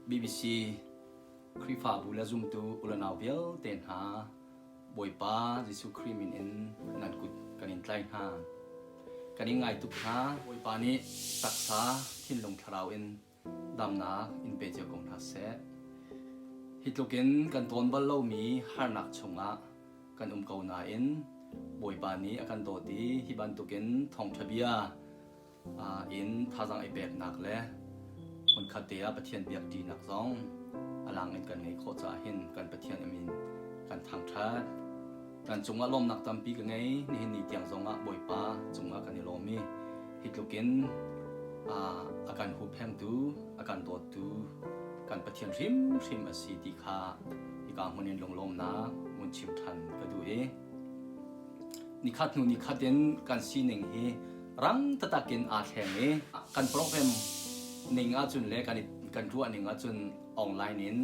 BBC Khrihfabu le zumtu ulenau vialte hna Bawipa Jesuh Khrih min in nan kut kan in tlai hna. Kan in ngai tuk hna. Bawipa nih taksa, thinlung, thlarau in damnak in pe cio ko hna seh. Hi tluk in kan tawn bal lomi harnak chungah kan um ko nain Bawipa nih a kan dawt i hi bantukin thawngṭha bia in thazaang i peknak le hmunkhat te ah Pathian biak ṭinak zong a lang in kan ngeih khawh caah hin kan Pathian min kan thangṭhat. Kan cungah lawmnak tampi ka ngei. Nihin ni tiang zongah Bawipa cungah kan i lawm i hi tlukin a kan huphengtu, a kan dawttu kan Pathian hrimhrim a si ti kha hika hmun in lunglawmnak vun chim ṭhan ka duh i nikhat hnu nikhat in kan sining hi rang taktak in aa thleng i kan program ning ahcun le kan kan ruah ning ahcun online in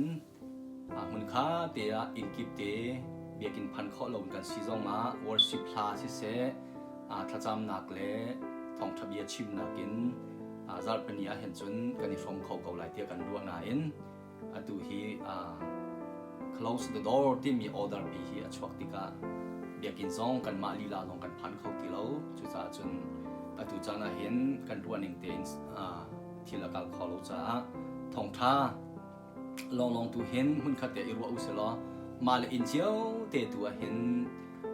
hmunkha te ah innkip te biakinn phan khawh lo kan si zong ah worship hla siseh thlacamnak le thawngṭha bia chimnak in zarhpini ah hin cun kan i hrawm kho ko lai tiah kan ruah nain atu hi close the door timi order pi hi a chuak tikah biakinn zong kanmah lila zong kan phan kho ti lo. Cucaah cun atu caan ah hin kan ruah ning tein thil a kal kho lo caah thawngṭha lawnglawng tu hin hmunkhat te i ruah u sih law mah le inn cio te tu ah hin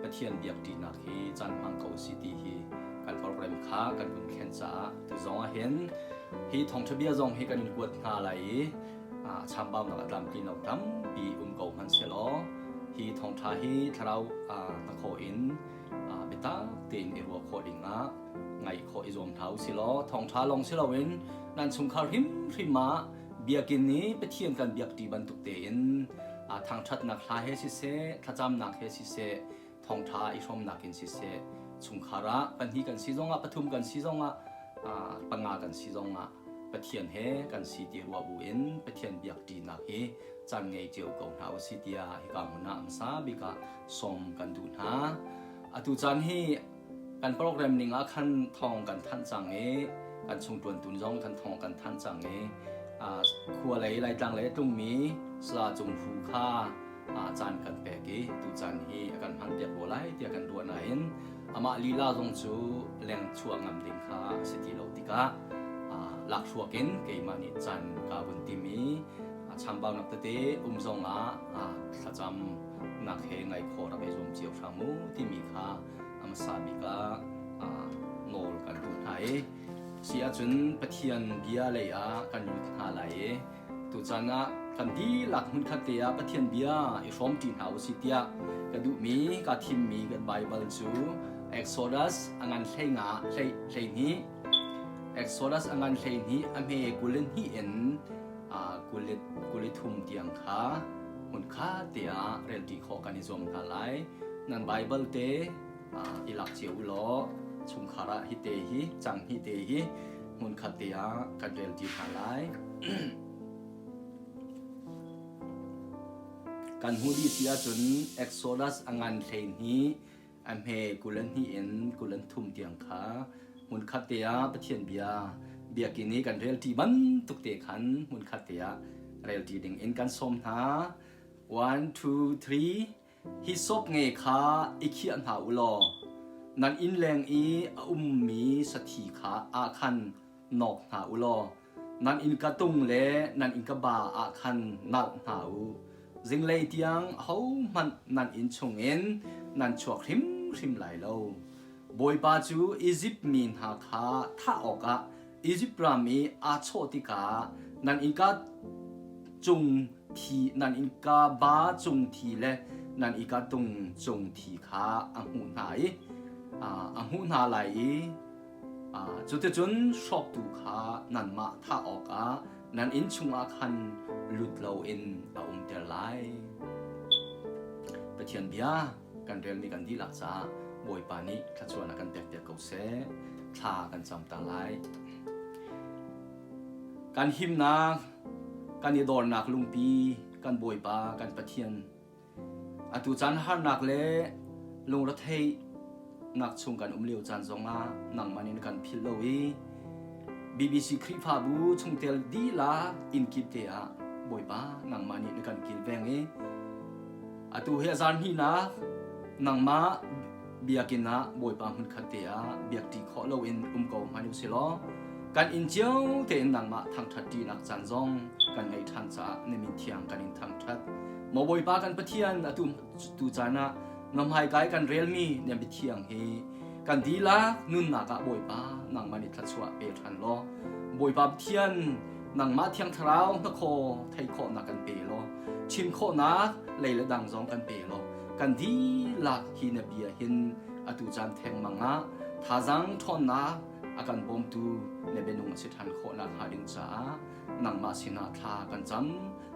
Pathian biak ṭinak hi caan hmang ko si ti hi kan program kha kan vun thlen caah tu zong ah hin hi thawngṭha bia zong hi kan in kuat hna lai i chambaunak a tlamtlin lo tampi um ko hmanh selaw hi thawngṭha hi thlarau hnakhaw in biatak tein i ruah khawh ding ah ngaih khawh i zuam hna u si law thawngṭha lawng si loin nan chungkhar hrimhrim ah biakinn i Pathian kan biak ṭi bantuk tein thangṭhatnak hla he siseh thlacamnak he siseh thawngṭha i hrawmnak in siseh chungkhar ah pahnih kan si zongah pathum kan si zongah panga kan si zongah Pathian he kan si ti ruah bu in Pathian biak ṭinak hi caan ngei cio ko hna u si tiah hika hmun ah hmasa bik ah sawm kan duh hna. Atu caan hi kan program ning ah khan thawng kan thanh cang i kan chung ṭuantu zong kan thawng kan thanh cang i khua lei Laitlang lei a tlungmi Saya Cung Hu kha caan kan pek i tu caan hi a kan hman piak ko lai tiah kan ruah nain amah lila zong cu leng chuah ngam ding kha a si ti lo tikah lakhruak in keimah nih caan ka vun tim i chambaunak tete um zong ah thlacam nak he ngai khawh rak i zuam cio hram u timi kha a hmasa bik ah nawl kan duh hna i si ahcun Pathian bia lei ah kan lut hna lai i tuchan ah kan dihlak hmunkhat te ah Pathian bia i hrawmṭi hna usih tiah ka duhmi kaa thimmi kan Baibal cu Exodus a ngan hlei nga hlei 12 Exodus a ngan 12 a hme 22 in 23 tiang kha hmunkhat te ah relṭi khawh kan i zuam hna lai. Nan Baibal te i lak cio u law chungkhar ah hi te hi cang hi te hi hmunkhat te ah kan relṭi hna lai. Kan hmuh dih si ahcun Exodus a ngan 12 a hme 22 in 23 tiang kha hmunkhat te ah Pathian bia biakinn i kan relṭi bantuk te khan hmunkhat te ah relṭi ding in kan sawm hna. 1 2 3 Hi sop nge kha i khiah hna u law nan innleng i a ummi sathi kha ah khan nawk hna u law nan innka tung le nan innka ba ah khan nalh hna u. Zinglei tiang ahohmanh nan inn chungin nan chuak hrimhrim lai lo. Bawipa cu Izipt mi hna kha thah awkah Izipt ram i aa chawh tikah nan innka cung thi nan innka ba cung thi le nan innka tung cung thi kha a hmuh hna i a hmuh hna lai i cuticun hrawktu kha nanmah thah awkah nan inn chungah khan lut loin a umter lai. Pathian bia kan relmi kan dihlak caah Bawipa nih thluachuah a kan pekpiak ko seh. Thla kan cam ta lai. Kan himnak, kan i dornak lungpi, kan Bawipa, kan Pathian. Atu caan harnak le lungretheihnak chung kan um lio caan zongah nangmah nih na kan philh lo i BBC Khrihfabu chungtel dihlak innkip te ah Bawipa nangmah nih na kan kilveng i atu hi a zan hnihnak nangmah biakinn ah Bawipa hmunkhat te ah biakṭi khawh loin um ko hmanh u silaw kan inn cio tein nangmah thangṭhat ṭinak caan zong kan ngeih ṭhan caah na min thiang kan in thangṭhat. Maw Bawipa kan Pathian atu tu caan ah na hmaikai kan relmi na biathiang hi kan dihlak nunnak ah Bawipa nangmah nih thluachuah pe ṭhan law Bawipa Pathian nangmah Thiang Thlarau hnakhaw theih khawhnak kan pe law chim khawhnak lei le dang zong kan pe law kan dihlak hi na bia hin atu caan thengmang ah thazaang ṭhawnnak a kan bawmtu na bianung a si ṭhan khawhnak hnga ding caah nangmah sinah thla kan cam.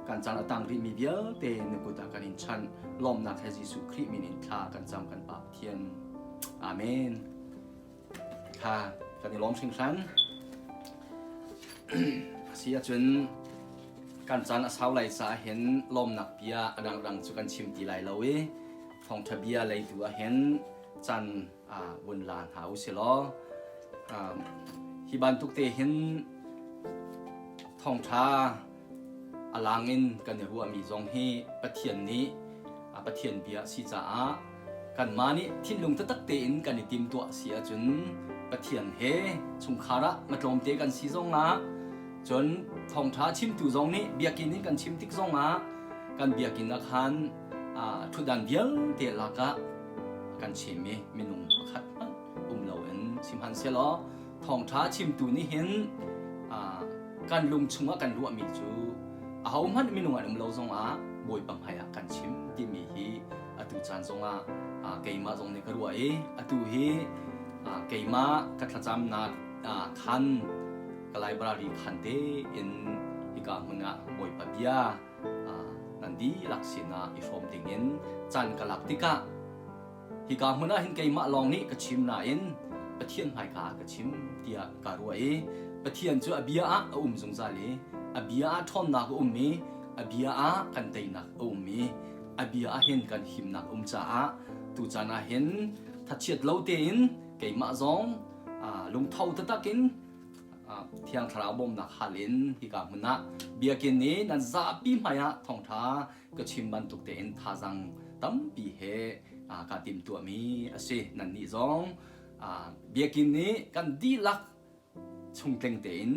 Kan caan a tang rihmi vialte na kut ah kan in chanh. Lawmnak he Jesuh Khrih min in thla kan cam kan Pa Pathian. Amen. Kha kan i lawm hringhran. Asi ahcun kan caan a sau lai caah hin lawmnak bia a dangdang cu kan chim ti lai lo i thawngṭha bia lei tu ah hin caan vun la hna u si law hi bantuk te hin thawngṭha a lang in kan i ruahmi zong hi Pathian nih Pathian bia a si caah kanmah nih thinlung taktak tein kan i timtuah si ahcun Pathian he chungkhar ah matlawmte kan si zongah cun thawngṭha chimtu zong nih biakinn in kan chim tik zongah kan biakinn ah khan ṭhutdan vialte lakah kan chim i minung pakhat hmanh um loin sihmanhsehlaw thawngṭha chimtu nih hin kan lung chungah kan ruahmi cu ahohmanh minung an um lo zongah Bawipa hmaiah kan chim timi hi atu caan zongah keimah zong nih ka ruah i atu hi keimah ka thlacamnak khan ka library khan tein hika hmun ah Bawipa bia nan dihlak sinah i hrawm dingin caan ka lak tikah Hika hmun ah hin keimah lawng nih ka chim nain Pathian hmaika ah ka chim tiah kaa ruah i Pathian cu a bia ah a um zungzal i a bia ah ṭhawnnak a um i a bia ah kan teinak a um i a bia ah hin kan himnak a um caah tucaan ah hin thachiat lo tein keimah zong lungtho taktak in Thiang Thlarau bawmhnak hal in hika hmun ah biakinn i nan zapi hmaiah thawngṭha ka chim bantuk tein thazaang tampi he kaa timtuahmi a si. Nannih zong biakinn nih kan dihlak chungtleng tein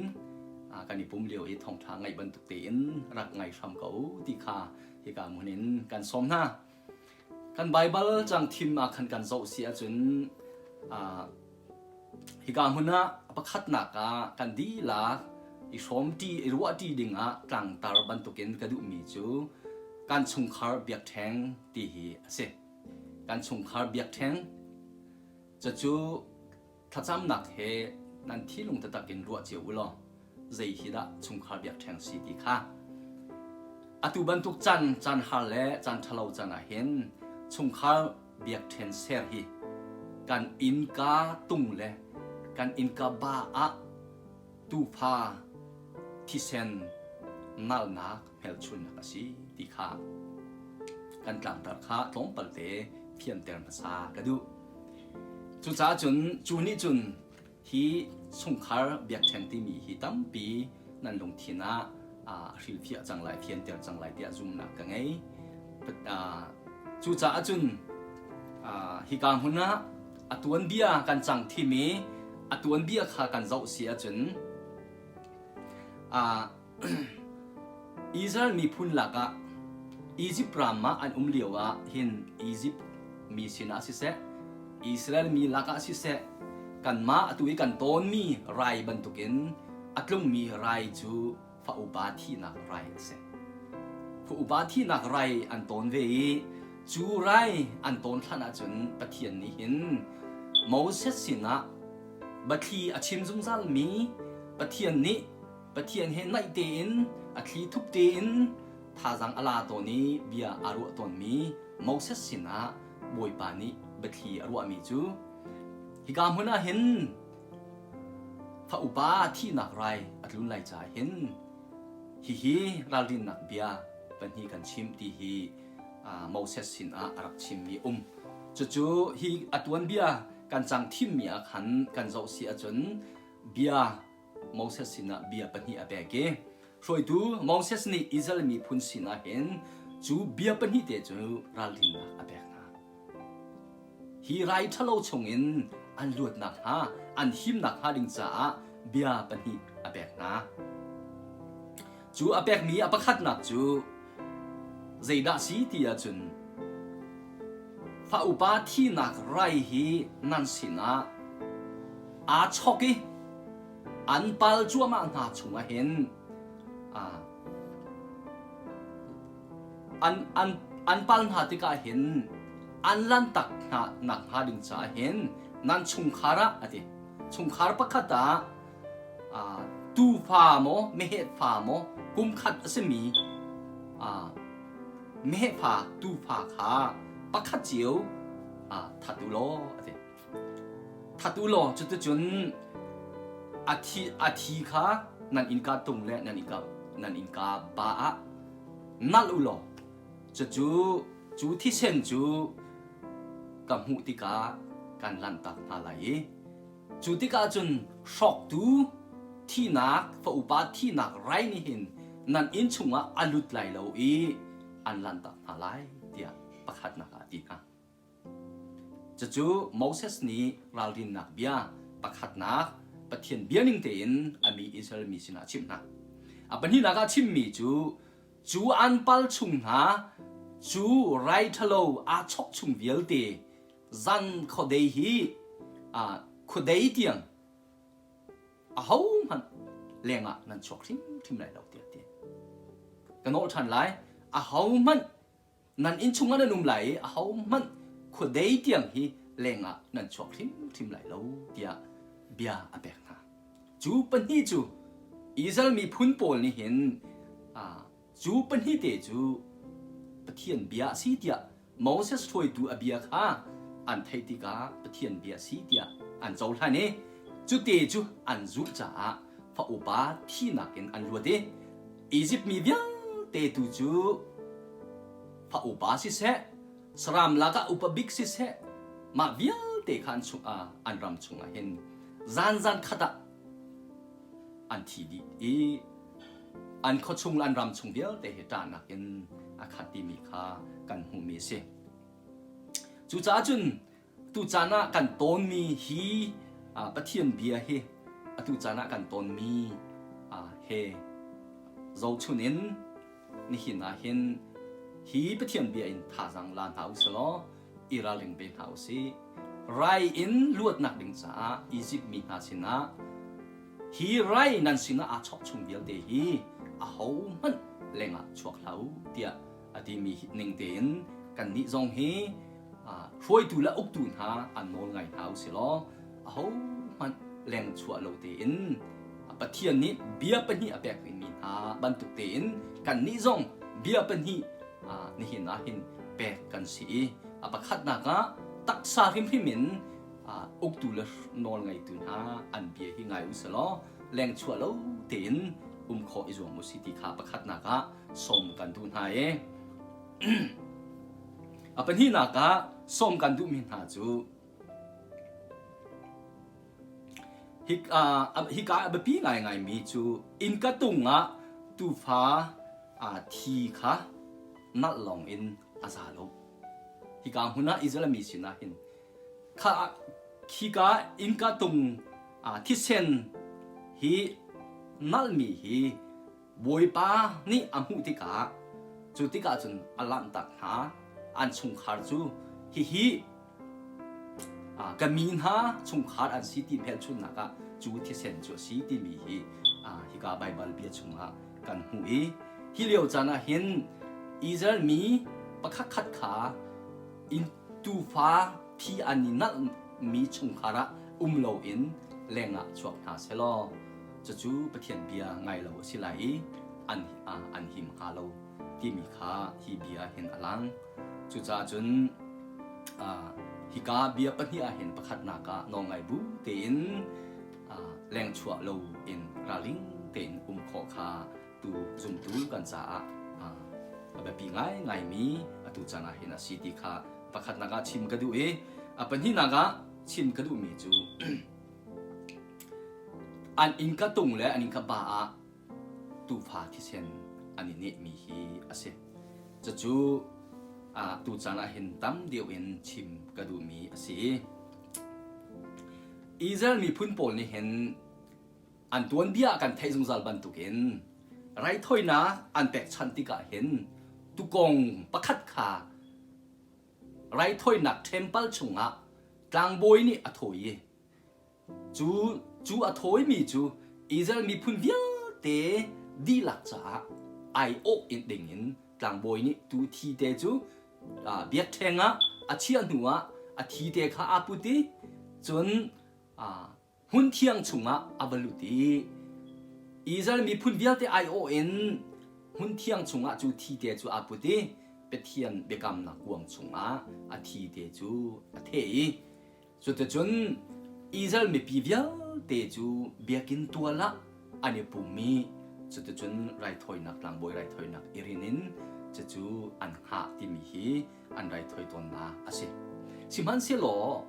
kan i pum lio i thawngṭha ngaih bantuk tein rak ngai hram ko ti kha hika hmun in kan sawm hna. Kan Baibal cang thim ah khan kan zoh si ahcun Hika hmun ah pakhatnak ah kan dihlak i hrawmṭi, i ruahṭi dingah tlangtar bantukin ka duhmi cu kan chungkhar biakṭheng ti hi a si. Kan chungkhar biakṭheng cucu thlacamnak he nan thinlung taktak in ruah cio u law zei hi dah chungkhar biakṭheng si ti kha. Atu bantuk caan, caan har le caan ṭhalo caan ah hin chungkhar biakṭhen ser hi kan innka tung le kan innka ba ah tuufa thisen nalnak hmelchunnak a si ti kha kan tlangtar kha tlawmpal te fianter hmasa ka duh. Cucaah cun cu nih cun hi chungkhar biakṭheng timi hi tampi nan lungthin ah a hrilhfiah cang lai, fianter cang lai tiah zumhnak ka ngei. Cucaah cun hika hmun ah a tuanbia kan cang thim i a tuanbia kha kan zoh si ahcun Israel miphun lakah Izipt ram ah an um lio ah hin Izipt mi sinah siseh, Israel mi lakah siseh, kanmah atu i kan tawnmi rai bantukin a tlungmi rai cu fa upa thihnak rai a si. Fa upa thihnak rai an tawn ve i cu rai an tawn hlan ahcun Pathian nih hin Moses sinah biathli a chim zungzalmi Pathian nih Pathian he naih tein a thli thup tein thazaang a la tawn i bia aa ruah tawnmi Moses sinah Bawipa nih biathli a ruahmi cu hika hmun ah hin fa upa thihnak rai a tlun lai caah hin hihi ralrinnak bia pahnih kan chim ti hi Moses sinah a rak chimmi um. Cucu hi a tuanbia kan cang thimmi ah khan kan zoh si ahcun bia Moses sinah bia pahnih a pek i. Hruaitu Moses nih Israel miphun sinah hin cu bia pahnihte cu ralrinnak a pek hna. Hi rai ṭhalo chungin an luat nakhnga, an him nakhnga ding caah bia pahnih a pek hna. Cu a pekmi a pakhatnak cu zeidah si ti ahcun fa upa thihnak rai hi nan sinah aa chok i an pal cuahmah hna chungah hin an, an, an pal hna tikah hin an lantak hna nak hnga ding caah hin nan chungkhar ah a ti chungkhar pakhat ah tufa maw meheh fa maw kum khat a simi meheh fa tufa kha pakhat cio that u law a ti That u law cuticun a thi, a thi kha nan innka tung le nan innka, nan innka ba ah nalh u law cucu cu thisen cu ka hmuh tikah kan lanhtak hna lai i cu tikah cun hrawktu thihnak fa upa thihnak rai nih hin nan inn chungah a lut lai lo i an lanhtak hna lai tiah pakhatnak ah a ti hna. Cucu Moses nih ralrinnak bia pakhatnak Pathian bia ning tein a mi Israel mi sinah a chimh hna. A pahnihnak ah chimmi cu cu an pal chung hna cu rai ṭhalo aa chok chung vialte zan khuadei hi khuadei tiang ahohmanh lengah nan chuak hrimhrim lai lo tiah a ti. Ka nawl ṭhan lai. Ahohmanh Nan inn chungah nan um lai i ahohmanh khuadei tiang hi lengah nan chuak hrimhrim lai lo tiah bia a pek hna. Cu pahnih cu Israel miphun pawl nih hin cu pahnih te cu Pathian bia a si tiah Moses hruaitu a bia kha an theih tikah Pathian bia a si tiah an cohlan i cute cu an zulh caah fa upa thihnak in an luat i Izipt mi vialte tu cu fa upa siseh, saram lakah upa bik siseh, mah vialte kha an chung ah an ram chungah hin zanzan khat ah an thi dih i an khuachung le an ram chung vialte hi ṭahnak in a khat timi kha kan hmuhmi a si. Cucaah cun Tucaan ah kan tawnmi hi Pathian bia hi atu caan ah kan tawnmi he zohchun in nihin ah hin hi Pathian bia in thazaang la hna u law i ralring ve hna u sih. Rai in luatnak ding caah Izipt mi hna sinah hi rai nan sinah aa chawk chung vialte hi ahohmanh lengah chuak hlah u tiah a timi ning tein kannih zong hi hruaitu le uktu hna an nawl ngai hna u si law ahohmanh leng chuah lo tein Pathian nih bia pahnih a pek mi hna bantuk tein kannih zong bia pahnih nihin ah hin pek kan si i a pakhatnak ah taksa hrimhrim in uktu le nawl ngeitu hna an bia hi ngai u si law leng chuah lo tein um khawh i zuam u si ti kha pakhatnak ah sawm kan duh hna i A pahnihnak ah sawm kan duhmi hna cu hika a biapi ngaingaimi cu innka tung ah tuufa thi kha nalh lawng in a za lo. Hika hmun ah Israel mi sinah hin kha khika innka tung thisen hi nalhmi hi Bawipa nih a hmuh tikah cu tikah cun a lanhtak hna an chungkhar cu hihi ka mi hna chungkhar an si ti hmelchunhnak ah cu thisen cu a si timi hi hika Baibal bia chungah kan hmuh i hi lio caan ah hin Israel mi pakhat khat kha inn tuufa thi an i nalhmi chungkhar ah um loin lengah chuak hna selaw cucu Pathian bia ngai lo a si lai i an, an him hnga lo timi kha hi bia hin a lang. Cucaah cun hika bia pahnih ah hin pakhatnak ah nawlngai bu tein lengchuah lo in ralring tein um khawh kha tu zumtu kan caah a biapi ngaingaimi atu caan ah hin a si ti kha pakhatnak ah chim ka duh i a pahnihnak ah chim ka duhmi cu an innka tung le an innka ba ah. tuufa thisen an i nehmi hi a si. Cucu tu caan ah hin tam deuh in chim ka duhmi a si. Israel miphun pawl nih hin an tuanbia kan theih zungzal bantukin raithawinak an pekchanh tikah hin tukong pakhat kha raithawinak temple chungah tlangbawi nih a thawi i Cu, cu a thawimi cu Israel miphun vialte dihlak caah aiawh in dingin tlangbawi nih tu thi te cu biakṭheng ah a chiah hnuah a thi te kha aa put i cun hmun thiang chungah a va lut i Israel miphun vialte aiawh in hmun thiang chungah cu thi te cu aa put i Pathian biakamnak kuang chungah a thi te cu a theh i Cuticun Israel mipi vialte cu biakinn tual ah an i pum i cuticun raithawinak tlangbawi raithawinak i rin in cucu an hngah timi hi an raithawi tawnnak a si. Sihmanhsehlaw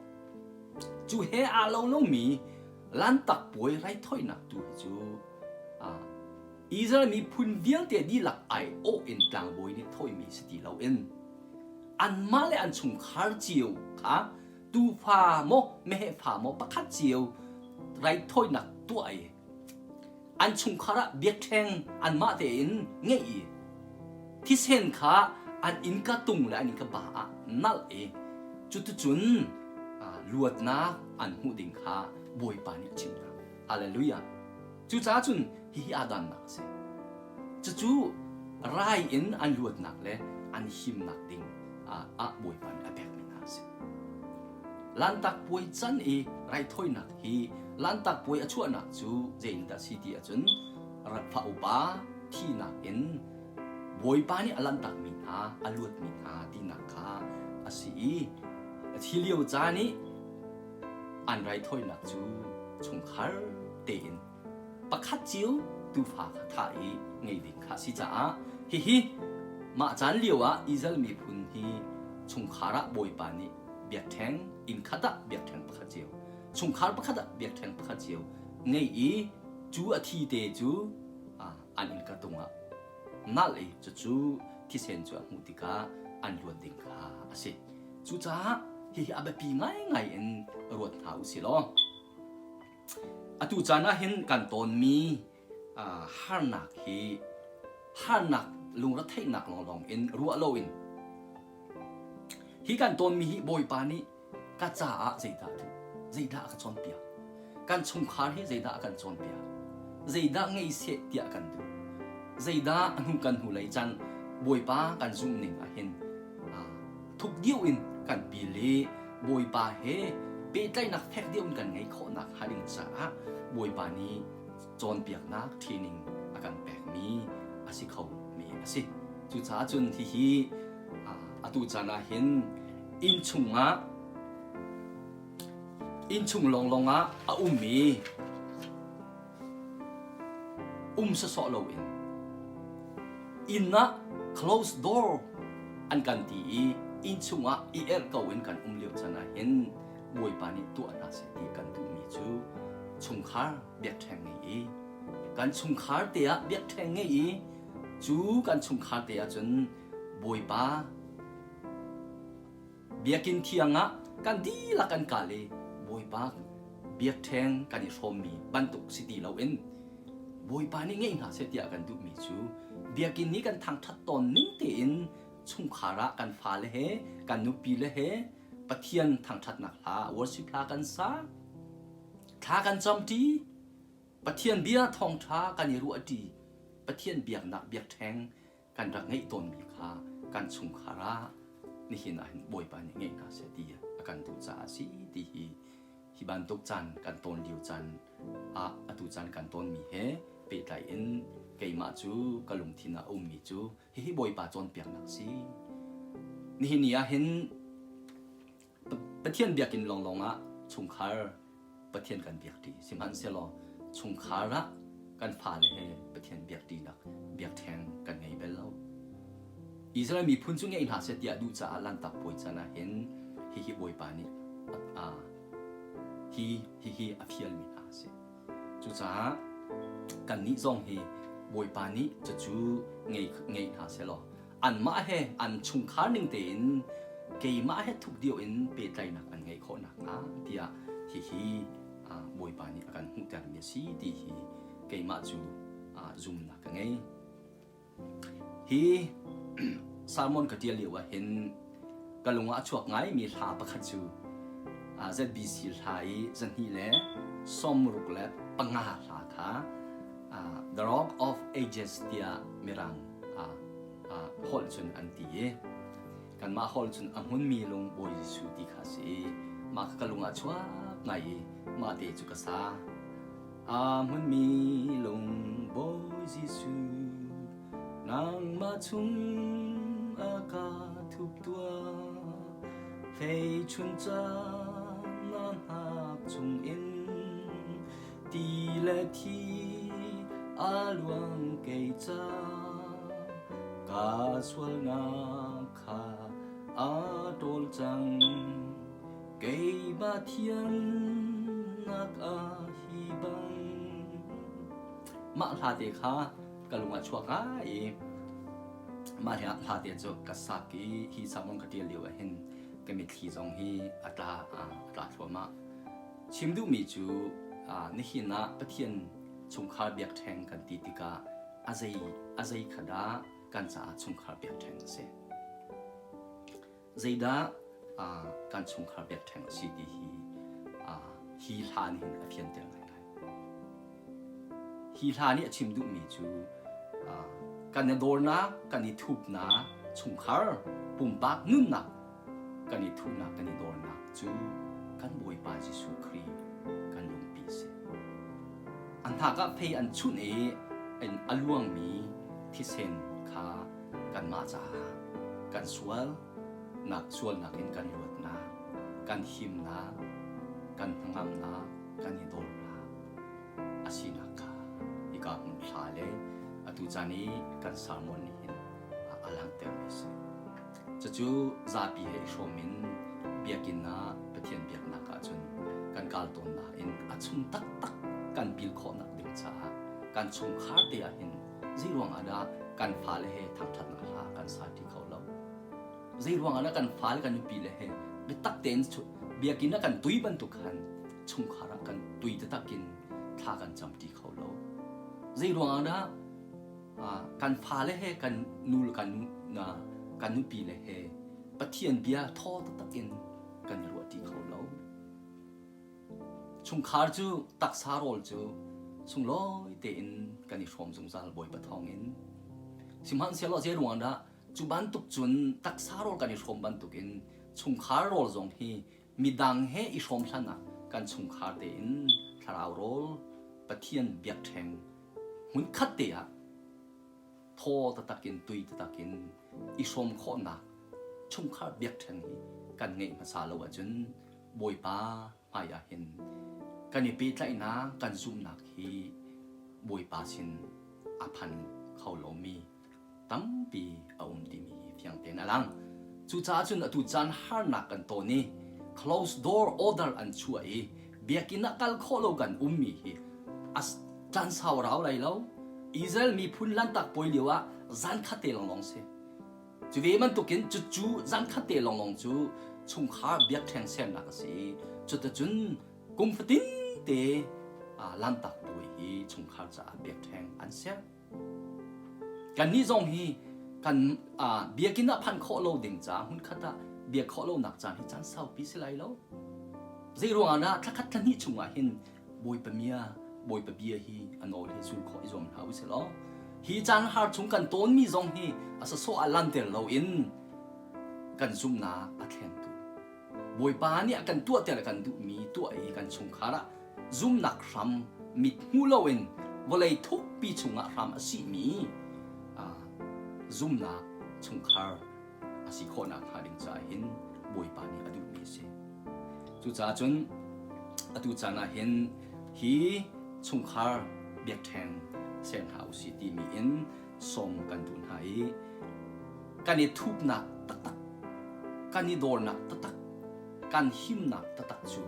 cu he aa lo lomi Lanhtak puai raithawinak tu hi cu Israel miphun vialte dihlak aiawh in tlangbawi nih thawimi si ti loin anmah le an chungkhar cio kha tuufa maw meheh fa maw pakhat cio raithawinak tuah i an chungkhar ah biakṭheng anmah tein ngeih i thisen kha an innka tung le an innka ba ah nalh i cuticun luatnak an hmuh ding kha Bawipa nih a chim hna. Hallelujah. Cucaah cun hihi aa dannak a si. Cucu rai in an luatnak le an himnak ding ah Bawipa nih a pekmi hna a si. Lanhtak puai can i raithawinak hi Lanhtak puai a chuahnak cu zeitindah si ti ahcun fa upa thihnak in Bawipa nih a lanhtakmi hna, a luatmi hna tinak kha a si i hi lio caan i an raithawinak cu chungkhar tein pakhat cio tuufa kha thah i ngei ding kha a si caah hihi mah caan lio ah Israel miphun hi chungkhar ah Bawipa nih biakṭheng inn khat ah biakṭheng pakhat cio chungkhar pakhat ah biakṭheng pakhat cio ngei i cu a thi te cu an innka tung ah nalh i cucu thisen cu a hmuh tikah an luat ding kha a si. Cucaah hihi a biapi ngaingai in ruat hna u sih law atu caan ah hin kan tawnmi harnak hi harnak lungretheihnak lawnglawng in ruah loin hi kan tawnmi hi Bawipa nih ka caah zeidah duh zeidah a ka cawnpiak kan chungkhar hi zeidah a kan cawnpiak zeidah ngei seh tiah kan duh zeidah a hnu kan hnulei caan Bawipa kan zumh ning ah hin thuk deuh in kan pil i Bawipa he pehtlaihnak fek deuh in kan ngeih khawhnak hnga ding caah Bawipa nih cawnpiaknak training a kan pekmi a si kho mi a si. Cucaah cun hihi atu caan ah hin inn chungah innchung lawnglawng ah a ummi um sawsawh loin inn ah close door an kan ti i inn chungah i erh ko in kan um lio caan ah hin Bawipa nih tuah hna seh ti kan duhmi cu chungkhar biakṭheng ngei i kan chungkhar te ah biakṭheng ngei i cu kan chungkhar te ah cun Bawipa Biakinn thiang ah kan dihlak kan kal i Bawipa biakṭheng kan i hrawmmi bantuk si ti loin Bawipa nih ngeih hna seh tiah kan duhmi cu biakinn i kan thangṭhat tawn ning tein chungkhar ah kan fale he kan nupile he Pathian thangṭhatnak hla worship hla kan sa thla kan camṭi Pathian bia thawngṭha kan i ruahṭi Pathian biaknak biakṭheng kan rak ngeih tawnmi kha kan chungkhar ah nihin ah hin Bawipa nih ngeih hna seh ti a kan duh caah a si ti hi hi bantuk caan kan tawn lio caan ah atu caan kan tawnmi he pehtlai in keimah cu ka lungthin ah a ummi cu hihi Bawipa cawnpiaknak si. Nihin ni ah hin Pathian biakinn lawnglawng ah chungkhar Pathian kan biakṭi. Sihmanhsehlaw chungkhar ah kan fale he Pathian biakṭinak biakṭheng kan ngei bel lo. Israel miphun cu ngei hna seh tiah duh caah Lanhtak Puai caan ah hin hihi Bawipa nih hi hihi a fialmi hna a si. Cucaah kannih zong hi Bawipa nih cucu ngei ngei hna sehlaw anmah he an chungkhar ning tein keimah he thuk deuh in pehtlaihnak an ngeih khawh nakhnga tiah hihi Bawipa nih a kan hmuhtermi a si ti hi keimah cu zumnak ka ngei. Hi sermon ka ṭial lio ah hin ka lung ah a chuak ngaimi hla pakhat cu ZBC hla i zahnih le 65 hla kha The Rock of Ages tiah Mirang holh cun an ti i kanmah holh cun a hmunmi lung Bawi Jesuh ti kha a si i mah kha ka lung ah a chuak ngai i mah te cu ka sa. A hmunmi lung Bawi Jesuh, nangmah chung a ka thup tuah. Fei chun caan na hnak chungin ti le thi a luang kei ca. Ka sualnak kha a ṭawl cang. Keimah thiannak ah hi bang mah hla te kha ka lung ah chuak ngai i mah hla te cu ka sak i hi sermon ka ṭial lio ah hin ka mitthli zong hi a tla a tla thluahmah. Chim duhmi cu nihin ah Pathian chungkhar biakṭheng kan ti tikah a zei a zei kha dah kan caah chungkhar biakṭheng a si. Zeidah kan chungkhar biakṭheng a si ti hi hi hla nih hin a fianter ngaingai. Hi hla nih a chim duhmi cu kan i dawrnak, kan i thupnak, chungkhar pumpak nunnak kan i thuhnak, kan i dawrnak cu kan Bawipa Jesuh Khrih kan lungpi a si. An hnak ah fei an chunh i a luangmi thisen kha kanmah caah kan sual nak sualnak in kan luatnak kan himnak kan hnangamnak kan i dawrnak a sinak kha hika hmun thla le atu caan i kan sermon nih hin a langhtermi a si. Cucu zapi he i hrawm in biakinn ah Pathian biaknak ahcun kan kal tawn nain a chung taktak kan pil khawhnak ding caah kan chungkhar te ah hin Zeiruang ah dah kan fale he thangṭhatnak hla kan saṭi kho lo? Zeiruang ah dah kan fale kan nupi le he biatak tein biakinn ah kan tui bantuk khan chungkhar ah kan tui taktak in thla kan camṭi kho lo? Zeiruang ah dah kan fale he kan nu le kan kan nupi le he Pathian bia thaw taktak in kan i ruahṭi kho lo? Chungkhar cu taksa rawl cu sunglawi tein kan i hrawm zungzal Bawipa thawngin. Sihmanhsehlaw zei ruangah dah cu bantuk cun taksa rawl kan i hrawm bantukin chungkhar rawl zong hi midang he i hrawm hlan ah kan chungkhar tein thlarau rawl Pathian biakṭheng hmunkhat te ah thaw taktak in tui taktak in i hrawm khawhnak chungkhar biakṭheng hi kan ngeih hmasa lo ahcun Bawipa hmai ah hin kan i pehtlaihnak kan zumhnak hi Bawipa sin a phan kho lomi tampi a um timi hi fiang tein a lang. Cucaah cun atu caan harnak kan tawn i close door order an chuah i biakinn ah kal khawh lo kan ummi hi a caan sau rau lai lo. Israel miphun lantak puai lio ah zan khat te lawnglawng si. Cu ve bantukin cucu zankhat te lawnglawng cu chungkhar biakṭheng sernak a si i cuticun kum fatin te Lantak puai hi chungkhar caah biakṭheng an ser. Kannih zong hi kan biakinn ah phanh khawh lo ding caah hmunkhat ah biak khawh lonak caan hi caan saupi si lai lo. Zei ruangah dah thlakhat thlahnih chungah hin Bawipa mia, Bawipa bia hi a nawl hi zul khawh i zuam hna u sih law hi caan har chung kan tawnmi zong hi a sasawh ah lanter loin kan zumhnak a thlengtu Bawipa nih a kan tuahter a kan duhmi tuah i kan chungkhar ah zumnak hram mit hmu loin vawlei thukpi chungah hram a sihmi zumnak chungkhar a si khawhnak hnga ding caah hin Bawipa nih a duhmi a si. Cucaah cun atu caan ah hin hi chungkhar biakṭheng ser hna usih timi in sawm kan duh hna i kan i thupnak taktak, kan i dawrnak taktak, kan himnak taktak cu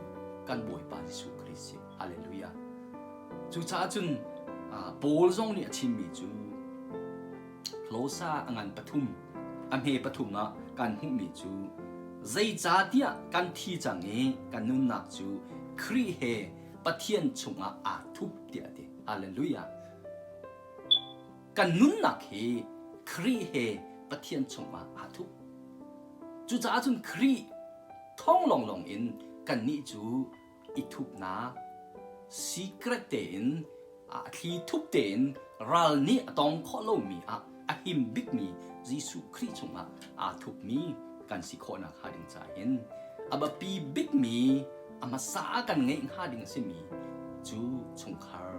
kan Bawipa Jesuh Khrih si. Hallelujah. Cucaah cun Paul zong nih a chimmi cu Hlosa a ngan pathum, a hme pathum ah kan hmuhmi cu zeicahtiah kan thi cang i kan nunnak cu Khrih he Pathian chungah aa thup tiah a ti. Hallelujah. Kan nunnak hi Khrih he Pathian chungah aa thup. Cucaah cun Khrih thawng lawnglawng in kannih cu i thupnak secret tein a thli thup tein ral nih a tong khawh lomi ah a him bikmi Jesuh Khrih chungah aa thupmi kan si khawhnak hnga ding caah hin a biapi bikmi a hmasa kan ngeih hnga ding a simi cu chungkhar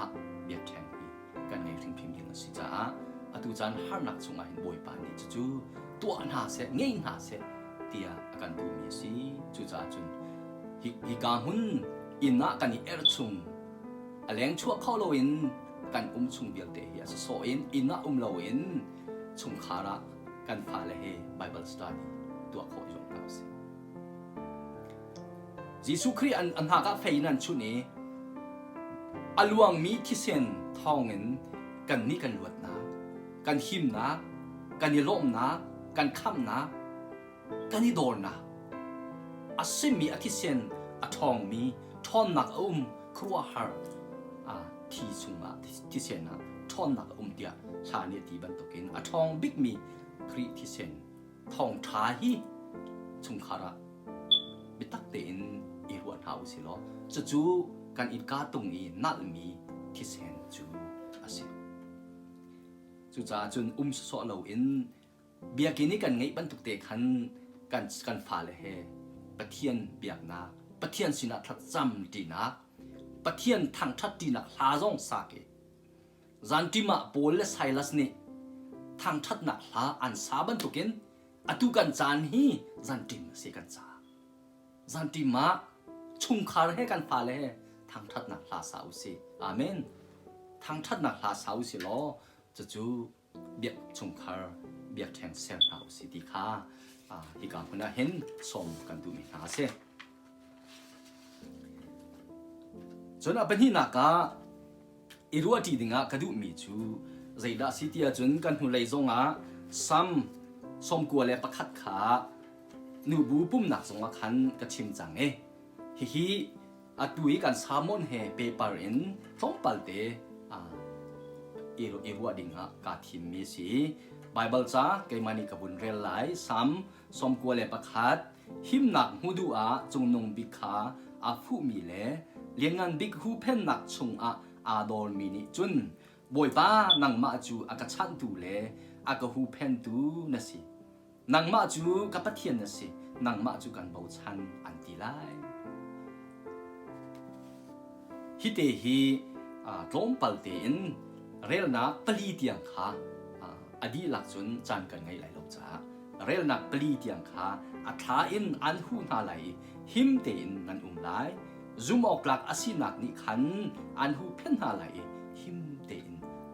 ah biakṭheng hi kan ngei hrimhrim ding a si caah atu caan harnak chungah hin Bawipa nih cucu tuah hna seh ngei hna seh tiah a kan duhmi a si. Cucaah cun hika hmun inn ah kan i erh chung a leng chuah kho loin kan um chung vialte hi a sawsawh in inn ah um loin chungkhar ah kan fale he Bible study tuah khawh zong hna usih. Jesuh Khrih an hnak ah fei in an chunh i a luangmi thisen thawngin kannih kan luatnak, kan himnak, kan i lawmhnak, kan khamhnak, kan i dawrnak a simi a thisen a ṭhawngmi ṭhawnnak a um khuaruahhar thi chungah thisen ah ṭhawnnak a um tiah hla nih a ti bantukin a ṭhawng bikmi Khrih thisen thawngṭha hi chungkhar ah biatak tein i ruah hna u silaw cucu kan innka tung i nalhmi thisen cu a si. Cucaah cun um sawsawh loin biakinn i kan ngeih bantuk te khan kan, kan fale he Pathian biaknak, Pathian sinah thlacam ṭinak, Pathian thangṭhat ṭinak hla zong sak i Zanṭim ah Paul le Silas nih thangṭhatnak hla an sa bantukin atu kan caan hi zanṭim a si kan caah. Zanṭim ah chungkhar he kan fale he thangṭhatnak hla sa u sih. Amen. Thangṭhatnak hla sa u sih law cucu biak chungkhar biakṭheng ser hna u sih ti kha hika hmun ah hin sawm kan duhmi hna a si. Cun a pahnihnak ah I ruahṭi dingah ka duhmi cu zeidah a si ti ahcun kan hnulei zongah Sam 91 kha nubu pumnak zongah khan ka chim cang i hihi atu i kan sermon he paper in tlawmpal te i ruah dingah kaa thimmi a si. Baibal ca keimah nih ka vun rel lai. Sam 91 himnak hmu duh ah cungnung bik kha aa fuhmi le lianngan bik huhphennak chungah aa dawrmi nih cun Bawipa nangmah cu a ka chanhtu le a ka huhphentu na si. Nangmah cu ka Pathian na si, nangmah cu kan bochan an ti lai. Hite hi tlawmpal tein relnak pali tiang kha a dihlak cun caan kan ngei lai lo caah relnak pali tiang kha a thla in an huh hna lai i him tein nan um lai. Zumhawktlak a sinak nih khan an huhphenh hna lai i him tein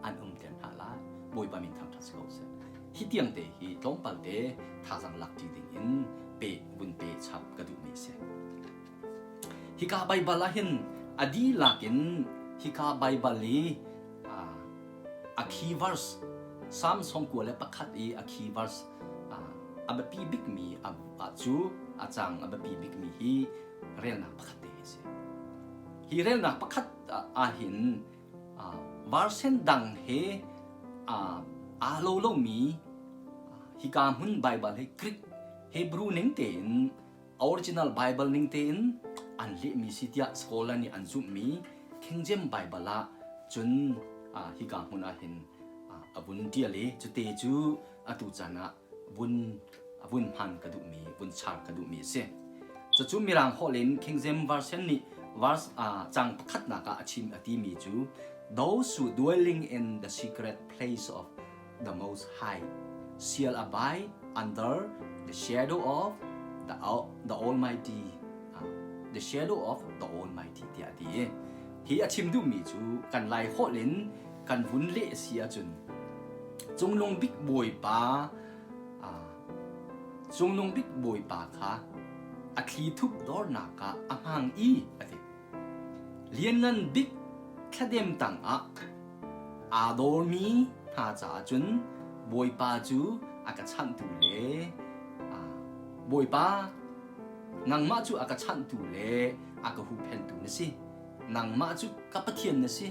an umter hna lai. Bawipa min thangṭhat si ko seh. Hi tiang te hi tlawmpal te thazaang lak ṭi ding in pe vun pe chap ka duhmi a si. Hika Baibal ah hin a dihlak in hika Baibal i a key verse Psalm 91 i a key verse a biapi bikmi cu a cang a biapi bikmi hi relnak pakhat te hi a si. Hi relnak pakhat ah hin version dang he aa lo lomi hika hmun Baibal hi Greek Hebrew ning tein original Bible ning tein an lehmi si tiah scholar nih an zumhmi King James Bible ah cun hika hmun ah hin a vun ṭial i cute cu atu caan ah vun vun hman ka duhmi vun char ka duhmi a si. Cucu Mirang holh in King James Version nih verse cang pakhatnak ah a chim a timi cu those who dwelling in the secret place of the Most High shall abide under the shadow of the, the Almighty the shadow of the Almighty tiah a ti i hi a chim duhmi cu kan lai holh in kan vun leh si ahcun cungnung bik bawipa cungnung bik bawipa kha a thli thup dornak ah a hmang i a ti lianngan bik thladem tangah aa dawrmi hna caah cun Bawipa cu a ka chanhtu le Bawipa nangmah cu a ka chanhtu le a ka huhphenhtu na si. Nangmah cu ka Pathian na si.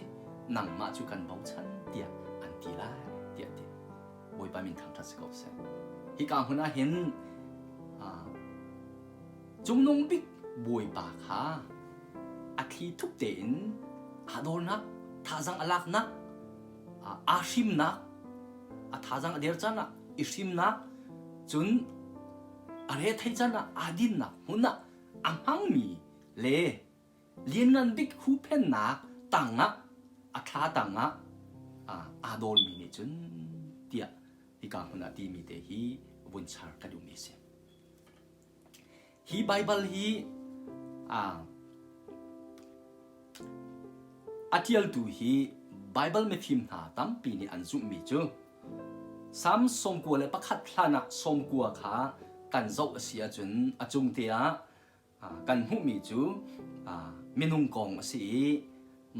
Nangmah cu kan bochan tiah an ti lai tiah a ti. Bawipa min thangṭhat si ko seh. Hika hmun ah hin Cungnung bik Bawipa kha a thli thup tein aa dawrnak, thazaang a laknak, aa hrimnak, a thazaang a der caan ah i hrimnak, cun a rethei caan ah aa dinnak hmun ah a hmangmi le lianngan bik huhphennak tangah a thla tangah aa dawrmi nih cun tiah hika hmun ah timi te hi vun char ka duhmi a si. Hi Baibal hi a ṭialtu hi Baibal mifim hna tampi nih an zumhmi cu Salm 91 hlan ah 90 kha kan zoh a si ahcun a cung te ah kan hmuhmi cu minung kong a si i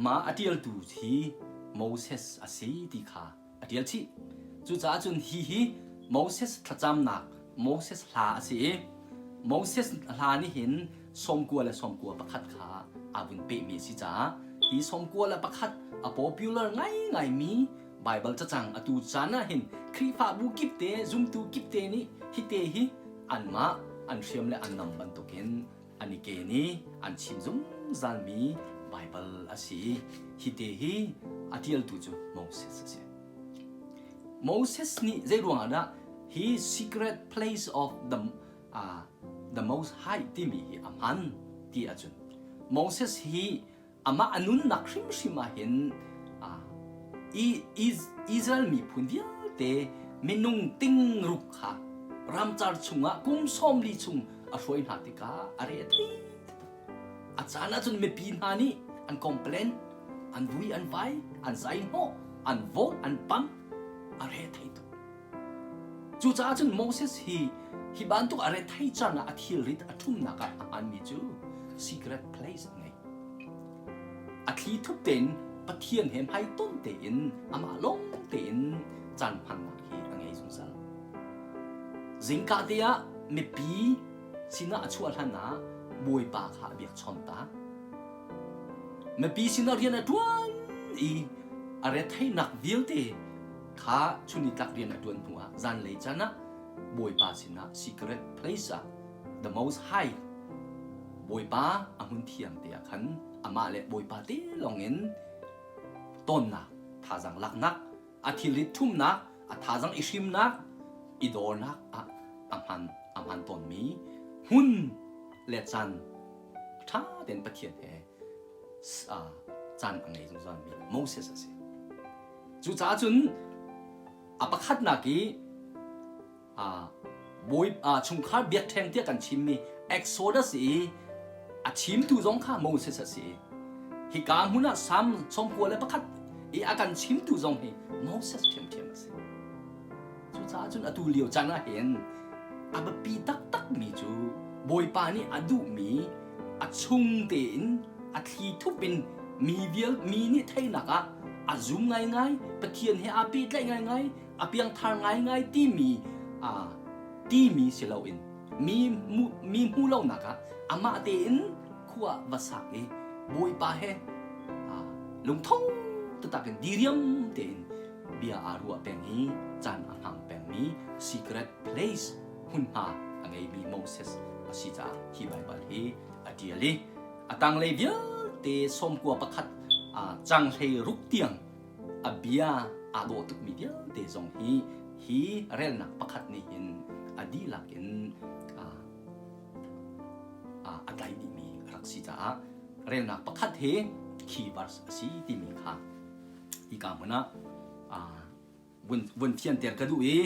mah a ṭialtu hi Moses a si ti kha a ṭial chih. Cucaah cun hi hi Moses thlacamnak Moses hla a si i Moses hla nih hin 91 le 91 kha aa vun pehmi a si caah hi 91 a popular ngaingaimi Baibal cacang atu caan ah hin Khrihfabu kip te zumtu kip te nih hi te hi anmah an hriam le an nam bantukin an i ken i an chim zungzalmi Baibal a si i hi te hi a ṭialtu cu Moses a si. Moses nih zei ruangah dah hi secret place of the, uh, the most high timi hi a hman ti ahcun Moses hi amah a nunnak hrimhrim ah hin Israel miphun vialte minung tingruk kha ramcar chungah kum 40 chung a hruai hna tikah a re a thei a caan ahcun mipi hna nih an complain an vui an vai an zai hnawh an vote an pam a re thei tuk Cucaah cun Moses hi hi bantuk a rethei caan ah a thilrit a ṭhumnak ah a hmanmi cu secret place a ngei. A thli thup tein Pathian he hmaitonh tein amah lawng tein caan hmannak hi a ngei zungzal. Zingka te ah mipi sinah a chuah hlan ah Bawipa kha a biakchawn ta. Mipi sinah rian a ṭuan i a retheihnak vialte kha chunitlak rian a ṭuan hnuah zanlei caan ah Bawipa sinah secret place ah the most high Bawipa a hmun thiang te ah khan amah le Bawipa te lawngin tonnak thazaang laknak a thilrit ṭhumnak a thazaang i hrimnak i dawrnak ah a hman a hman tawnmi hmun le caan ṭha tein Pathian he caan a ngei zungzalmi Moses a si. Cucaah cun a pakhatnak i bawi chungkhar biakṭheng tiah kan chimmi Exodus i a chimtu zong kha Moses a si i hika hmun ah Salm 91 i a kan chimtu zong hi Moses ṭhiamṭhiam a si. Cucaah cun atu lio caan ah hin a biapi taktakmi cu Bawipa nih a duhmi a chung tein a thli thup in mi vial mi nih theihnak ah a zum ngaingai Pathian he aa pehtlaih ngaingai a piangthar ngaingai timi timi si loin mi mi hmu lonak ah amah tein khua va sak i Bawipa he lungtho taktak in diriam tein bia aa ruah peng i caan a hmang pengmi secret place hmunhma a ngeimi Moses a si caah hi Baibal hi a ṭial i a tanglei vialte 91 cang 16 tiang a bia aa dawh tukmi vialte zong hi hi relnak pakhat nih hin a dihlak in a tlai dihmi a rak si caah relnak pakhat hi key verse a si timi kha hika hmun ah vun fianter ka duh i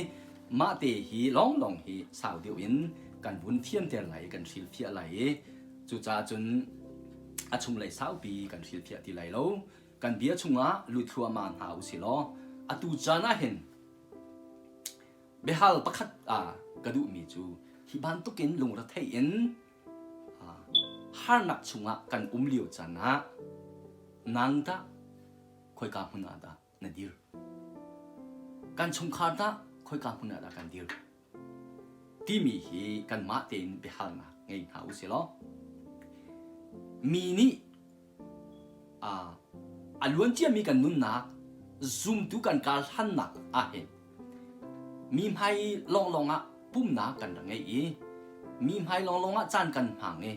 mah te hi lawnglawng hi sau deuh in kan vun fianter lai i kan hrilhfiah lai i cucaah cun a chunglei saupi kan hrilhfiah ti lai lo. Kan bia chungah lut thluahmah hna u si law atu caan ah hin biahal pakhat ah ka duhmi cu hi bantukin lungrethei in harnak chungah kan um lio caan ah nang tah? khoika hmun ah dah na dir? Kan chungkhar tah khoika hmun ah dah kan dir? Timi hi kanmah tein biahalnak ngei hna u sih law mi nih a luan ciami kan nunnak zumtu kan kar hlannak ahhin mi hmai lawnglawng ah pumnak kan rak ngei i mi hmai lawnglawng ah caan kan hmang i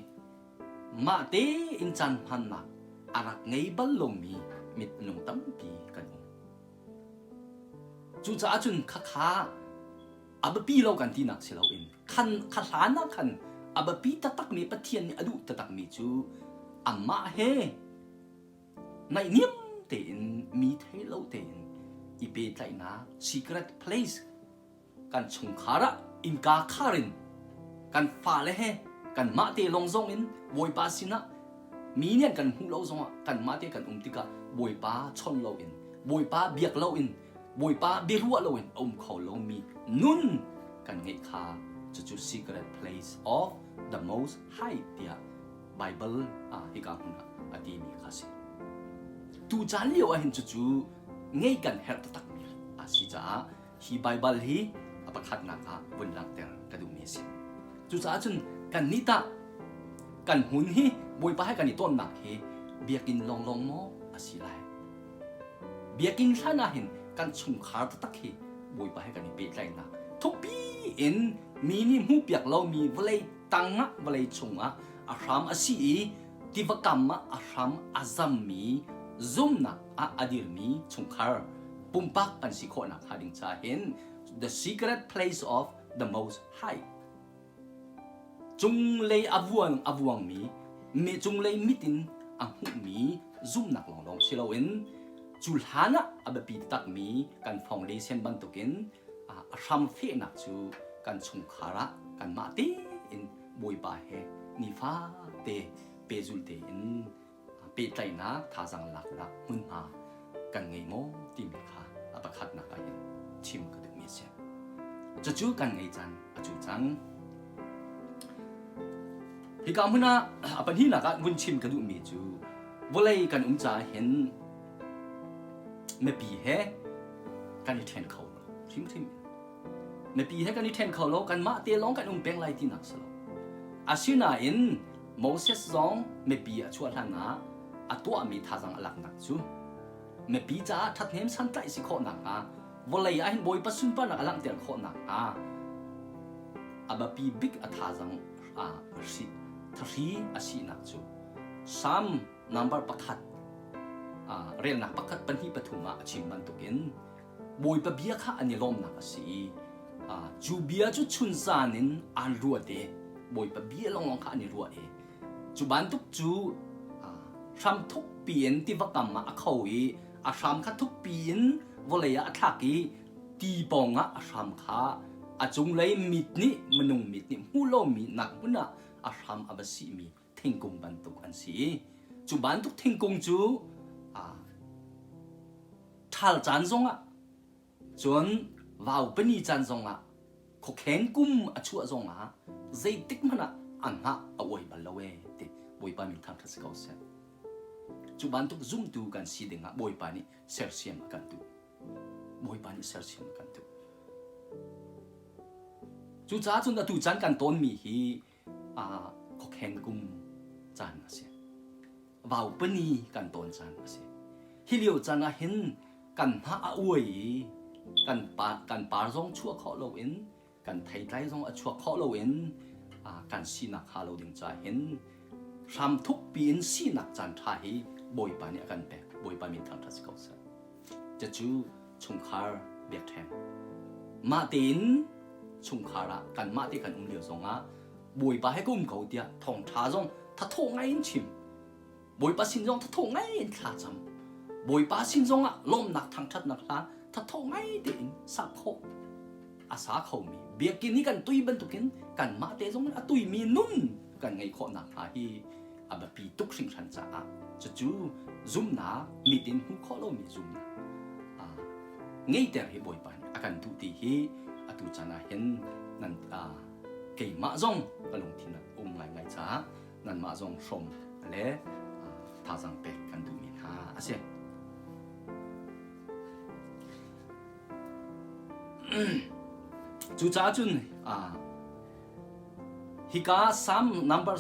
mah tein caan hmannak a rak ngei bal lomi mit minung tampi kan um. Cucaah cun khakha a biapi lo kan tinak si loin khan kha hlan ah khan a biapi taktakmi Pathian nih a duh taktakmi cu amah he naihniam tein mi thei lo tein i pehtlaihnak secret place kan chungkhar ah innka khar in kan fale he kanmah te lawng zong in Bawipa sinah mi nih an kan hmuh lo zongah kanmah te kan um tikah Bawipa chawnh loin Bawipa biak loin Bawipa biaruah loin a um kho lomi nun kan ngeih kha cucu secret place of the most high tiah Bible ah hika hmun ah a timi kha si. Tu caan lio ah hin cucu ngei kan herh taktakmi a si caah hi Baibal hi a pakhatnak ah vun langhter ka duhmi a si. Cucaah cun kannih tah kan hmun hi Bawipa he kan i tawnnak hi biakinn lawnglawng maw a si lai? Biakinn hlan ah hin kan chungkhar taktak hi Bawipa he kan i pehtlaihnak thukpi in mi nih hmuhpiak lomi vawlei tang ah vawlei chungah a hram a si i tiva kam ah a hram a zammi zumnak ah a dirmi chungkhar pumpak kan si khawhnak hnga ding ca hin the secret place of the most high cunglei a vuang a vuangmi mi cunglei mit in a hmuhmi zumnak lawnglawng si loin cu hlan ah a biapi takmi kan foundation bantukin a hram fehnak cu kan chungkhar ah kanmah tein Bawipa he nifate pehzulh tein pehtlaihnak thazaang laknak hmunhma kan ngei maw timi kha a pakhatnak ah hin chim ka duhmi a si. Cucu kan ngei caan a cu cang. Hika hmun ah a pahnihnak ah vun chim ka duhmi cu vawlei kan um caah hin mipi he kan i ṭhen kho lo hrimhrim in. Mipi he kan i ṭhen kho lo, kanmah te lawng kan um peng lai tinak si lo. Asinain Moses zong mipi a chuah hlan ah a tuahmi thazaang a laknak cu mipi caah ṭhathnem santlaih si khawh nakhnga vawlei ah hin Bawipa sunparnak a langhter khawh nakhnga a biapi bik a thazaang thahri a sinak cu Psalm number pakhat relnak pakhat pahnih pathum ah a chim bantukin Bawipa bia kha an i lawmnak a si i cu bia cu chunzan in aan ruat i Bawipa bia lawnglawng kha an i ruah i cu bantuk cu hram thukpi in tiva kam ah a kho i a hram kha thukpi in vawlei ah a thlak i ti pawng ah a hram kha a cunglei mit nih minung mit nih hmuh lomi nak hmun ah a hram a va sihmi thingkung bantuk an si i cu bantuk thingkung cu ṭhal caan zongah cun vaupani caan zongah khuakheng kum a chuah zongah zeitik hmanh ah a hnah a uai bal lo ee ti Bawipa min thangṭhat si ko seh. Cu bantuk zumtu kan si dingah Bawipa nih sersiam a kan duh. Bawipa nih sersiam a kan duh. Cucaah cun atu caan kan tawnmi hi khuakheng kum caan a si. Vaupani kan tawn caan a si. Hi lio caan ah hin kan hnah a uai i kan, pa, kan par zong chuah khawh loin kan theitlai zong a chuak khawh loin kan sinak hnga lo ding ca hin hram thukpi in sinak caan ṭha hi Bawipa nih a kan pek. Bawipa min thangṭhat si ko seh. Cucu chungkhar biakṭheng. Mah tein chungkhar ah kanmah te kan um lio zongah Bawipa he ka um ko tiah thawngṭha zong thathawh ngai in chim. Bawipa sin zong thathawh ngai in thla cam. Bawipa sin zongah lawmnak thangṭhatnak hla thathawh ngai tein sak khawh a sa khomi biakinn i kan tui bantukin kanmah te zong in a tuimi nun kan ngeih khawh nakhnga hi a biapi tuk hringhran caah cucu zumhnak mit in hmuh khawh lomi zumhnak ngeiter hi Bawipa nih a kan duh ti hi atu caan ah hin nan keimah zong ka lungthin ah um ngaingai caah nanmah zong hrawm le thazaang pek kan duhmi hna a si. Cucaah cun hika Psalm number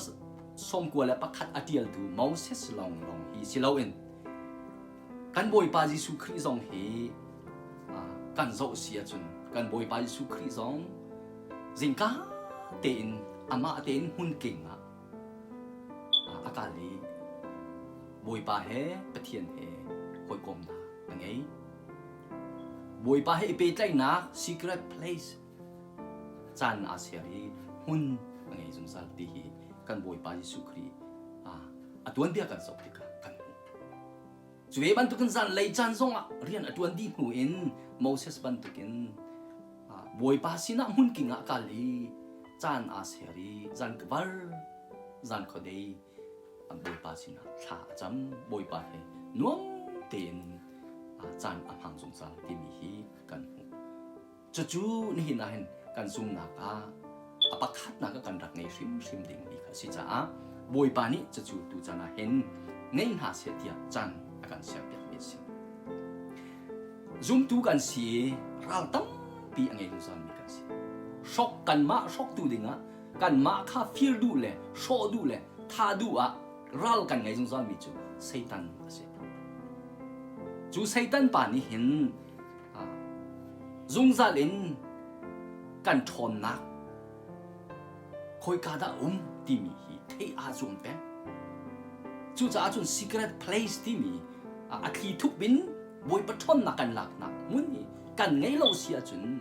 91 a ṭialtu Moses lawnglawng hi si loin kan Bawipa Jesuh Khrih zong hi kan zoh si ahcun kan Bawipa Jesuh Khrih zong zingka tein amah tein hmunking ah a kal i Bawipa he Pathian he hawikomnak a ngei. Bawipa he i pehtlaihnak secret place caan aa ser i hmun a ngei zungzal ti hi kan Bawipa Jesuh Khrih a tuanbia kan zoh tikah kan hmuh. Cu ve bantukin zanlei caan zongah rian a ṭuan dih hnu in Moses bantukin Bawipa sinah hmunking ah kal i caan aa ser i zan kvar zan khuadei Bawipa sinah thla a cam. Bawipa he nuam tein caan a hmang zungzal timi hi kan hmuh. Cucu nihin ah hin kan zumnak ah a pakhatnak ah kan rak ngei hrimhrim dingmi kha a si caah Bawipa nih cucu tuchan ah hin ngei hna seh tiah caan a kan serpiakmi a si. Zumtu kan si i ral tampi a ngei zungzalmi kan si. Hrok kanmah hroktu dingah kanmah kha fir duh le hrawh duh le thah duh ah ral kan ngei zungzalmi cu Satan a si. Cu Satan pa nih hin Zungzal in kan ṭhawnnak khoika dah um timi hi theih aa zuam peng. Cucaah cun secret place timi a thli thup in Bawipa ṭhawnnak kan laknak hmun hi kan ngei lo si ahcun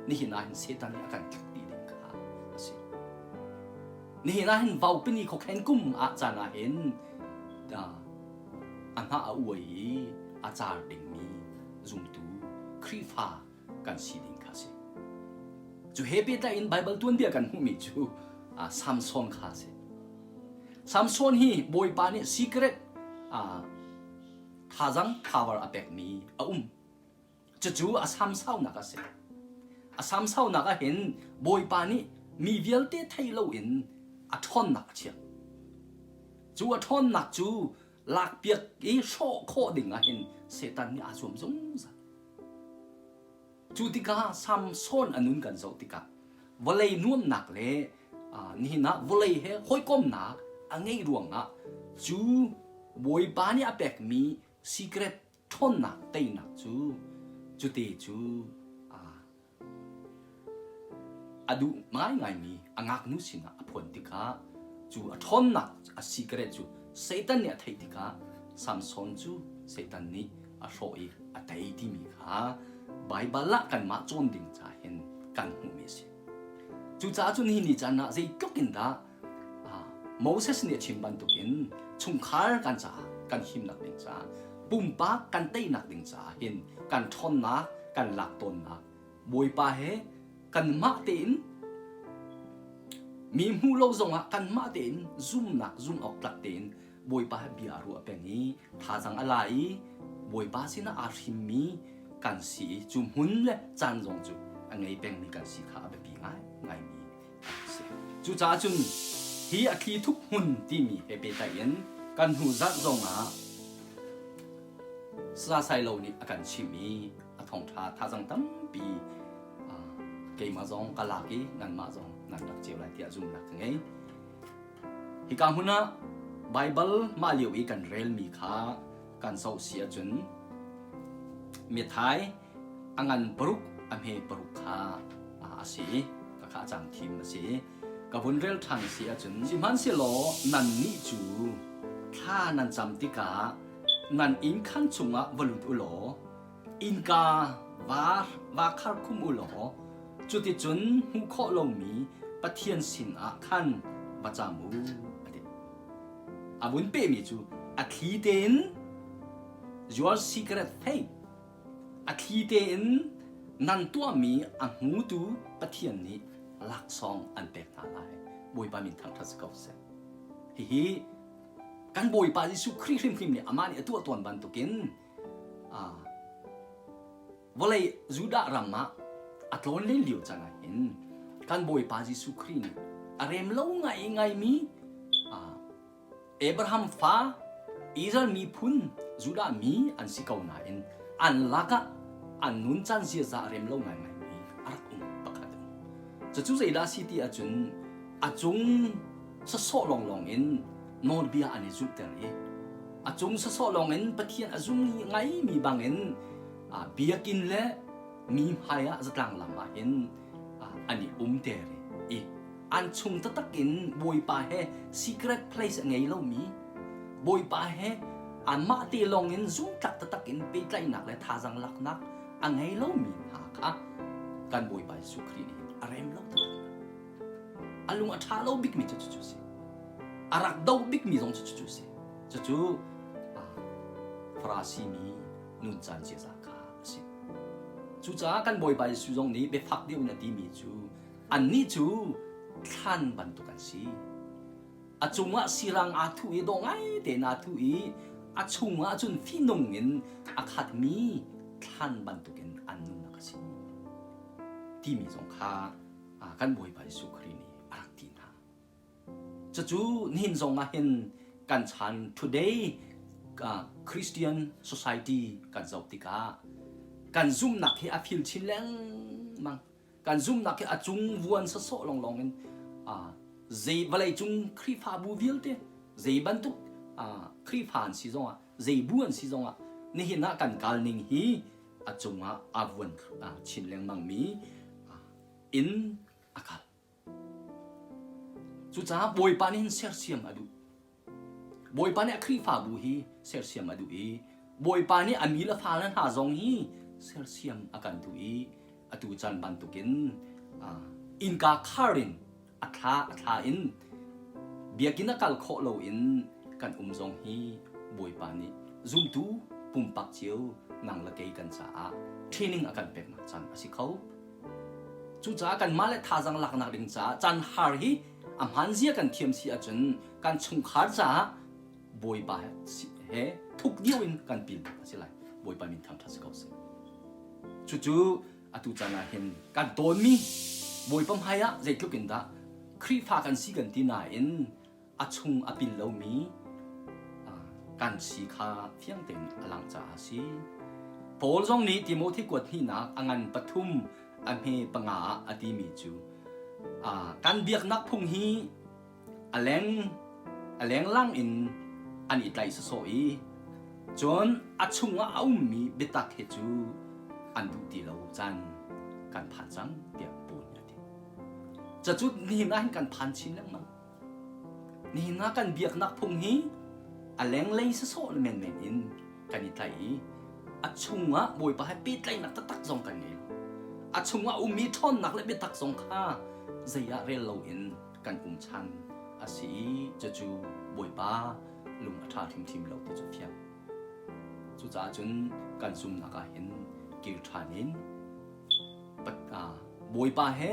nihin ah hin Satan nih a kan tluk dih ding kha a si. Nihin ah hin vaupini khokhen kum ah caan ah hin a hnah a uai i a car dingmi zumtu Khrihfa kan si ding kha a si. Cu he pehtlai in Baibal tuanbia kan hmuhmi cu Samson kha a si. Samson hi Bawipa nih secret thazang power a pekmi a um. Cucu a samsaunak a si. A samsaunak ah hin Bawipa nih mi vialte thei loin a ṭhawnnak a chiah. Cu a ṭhawnnak cu lakpiak i hrawh khawh ding ah hin Satan nih aa zuam zungzal. Cu tikah Samson a nun kan zoh tikah vawlei nuamnak le nihin ah vawlei he hawikomnak a ngeih ruangah cu Bawipa nih a pekmi secret ṭhawnnak teinak cu cute cu a duh ngaingaimi a ngaknu sinah a phuan tikah cu a ṭhawnnak a secret cu Satan nih a theih tikah Samson cu Satan nih a hrawh i a tei timi kha Baibal ah kanmah cawn ding ca hin kan hmuhmi a si. Cucaah cun hi ni caan ah zeitluk in dah Moses nih a chim bantukin chungkhar kan caah kan himnak ding caah pumpak kan teinak ding caah hin kan ṭhawnnak kan lak tawnnak Bawipa he kanmah tein mi hmuh lo zongah kanmah tein zumnak zum awk tlak tein Bawipa he bia a ruah peng i thazang a la i Bawipa sinah aa hrimmi kan si i cu hmun le caan zong cu a ngei pengmi kan si kha a biapi ngai ngaimi si. Cucaah cun hi a thli thup hmun timi he pehtlaih in kan hnu zarh zongah Saya Lo nih a kan chimh i a thawngṭha thazang tampi keimah zong ka lak i nanmah zong nan rak ceu lai tiah zumhnak ka ngei. Hika hmun ah Baibal mah lio i kan relmi kha kan zoh si ahcun Mithai a ngan paruk a hme paruk kha a si i khakha a cang thim a si i ka vun rel ṭhan si ahcun sihmanhsehlaw nannih cu thla nan cam tikah nan inn khan chungah va lut u law innka va va khar khum u law cuticun hmuh khawh lomi Pathian sinah khan va cam u a ti. A vun pehmi cu a thli tein your secret faith A thli tein nan tuahmi a hmutu Pathian nih laksawng an pek hna lai. Bawipa min thangṭhat si ko seh. Hihi kan Bawipa Jesuh Khrih hrimhrim nih amah nih a tuah tawn bantukin vawlei Judah ram ah a tlawn len lio caan ah hin kan Bawipa Jesuh Khrih nih a rem lo ngai ngaimi Abraham fa Israel miphun Judah mi an si ko nain an lakah an nuncan ziaza a rem lo ngaingaimi Cucu zeidah a si ti ahcun a cung sawsawh lawnglawng in nawlbia an i zulhter i a cung sawsawh lawngin Pathian a zum ngaimi bangin biakinn le mi hmaiah zatlang lam ah hin an i umter i an chung taktak in Bawipa he secret place a ngei lomi Bawipa he anmah te lawng in zumtlak taktak in pehtlaihnak le thazaang laknak a ngei lomi hna kha kan Bawipa Jesuh Khrih nih a rem lo taktak. A lung a ṭha lo bikmi cu cucu a si. A rak do bikmi zong cu cucu a si. Cucu Farasi mi nuncan ziaza kha a si. Cucaah kan Bawipa Jesuh zong nih biafak deuh in a timi cu annih cu thlan bantuk an si. A cungah sirang aa thuh i dawh ngai tein aa thuh i a chungah cun fihnung in a khatmi thlan bantukin an nunnak a si timi zong kha kan Bawipa Jesuh Khrih nih a rak ti hna. Cucu nihin zong ah hin kan chan today Christian society kan zoh tikah kan zumhnak hi a fil chin lengmang. Kan zumhnak hi a cung vuan sawsawh lawnglawng in zei vawlei cung Khrihfabu vialte zei bantuk Khrihfa an si zongah zei bu an si zongah nihin ah kan kal ning hi a cungah a vuan chin lengmang mi in a kal. Cucaah Bawipa nih hin sersiam a duh. Bawipa nih a Khrihfabu hi sersiam a duh i Bawipa nih a mi le fale hna zong hi sersiam a kan duh i atu caan bantukin innka khar in a thla a thla in biakinn a kal khawh loin kan um zong hi Bawipa nih zumtu pumpak cio nang le kei kan caah training a kan peknak caan a si kho. Cucaah kanmah le thazaang laknak ding caah caan har hi a hmaan zia kan thiam si ahcun kan chungkhar caah Bawipa he thuk deuh in kan pil a si lai. Bawipa min thangṭhat si ko seh. Cucu atu caan ah hin kan tawnmi Bawipa hmai ah zeitluk in dah Khrihfa kan si kan ti nain a chung a pil lomi kan si kha fiang tein a lang caah a si. Paul zong nih Timothi kuat hnihnak a ngan pathum a hme panga ah a timi cu kan biaknak phung hi a leng a lenglang in an i tlaih sawsawh i cun a chungah a ummi biatak he cu an duh ti lo caan kan phan cang tiah Paul nih a ti. Cacu nihin ah hin kan phan chin lengmang. Nihin ah kan biaknak phung hi a lenglei sawsawh le menmen in kan i tlaih i a chungah Bawipa he pehtlaihnak taktak zong kan ngei lo. A chungah ummi ṭhawnnak le biatak zong kha zei ah rel loin kan um chan a si i cucu Bawipa lung a ṭha hrimhrim lo ti cu fiang. Cucaah cun kan zumnak ah hin kir ṭhan in Bawipa he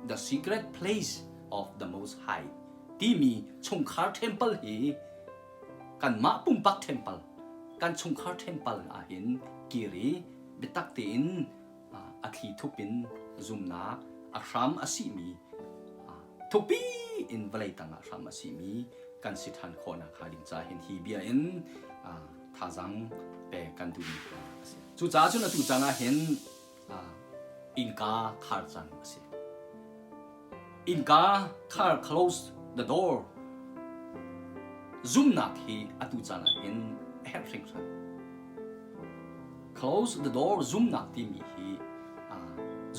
the secret place of the Most High timi chungkhar temple hi kanmah pumpak temple kan chungkhar temple ah hin kir i biatak tein a thli thup in zumnak a hram a sihmi thukpi in vawlei tangah hram a sihmi kan si ṭhan khawhnak hnga ding ca hin hi bia in thazaang pek kan duhmi a si. Cucaah cun atu caan ah hin innka khar caan a si. Innka khar close the door zumnak hi atu caan ah hin a herh hringhran. Close the door zumnak timi hi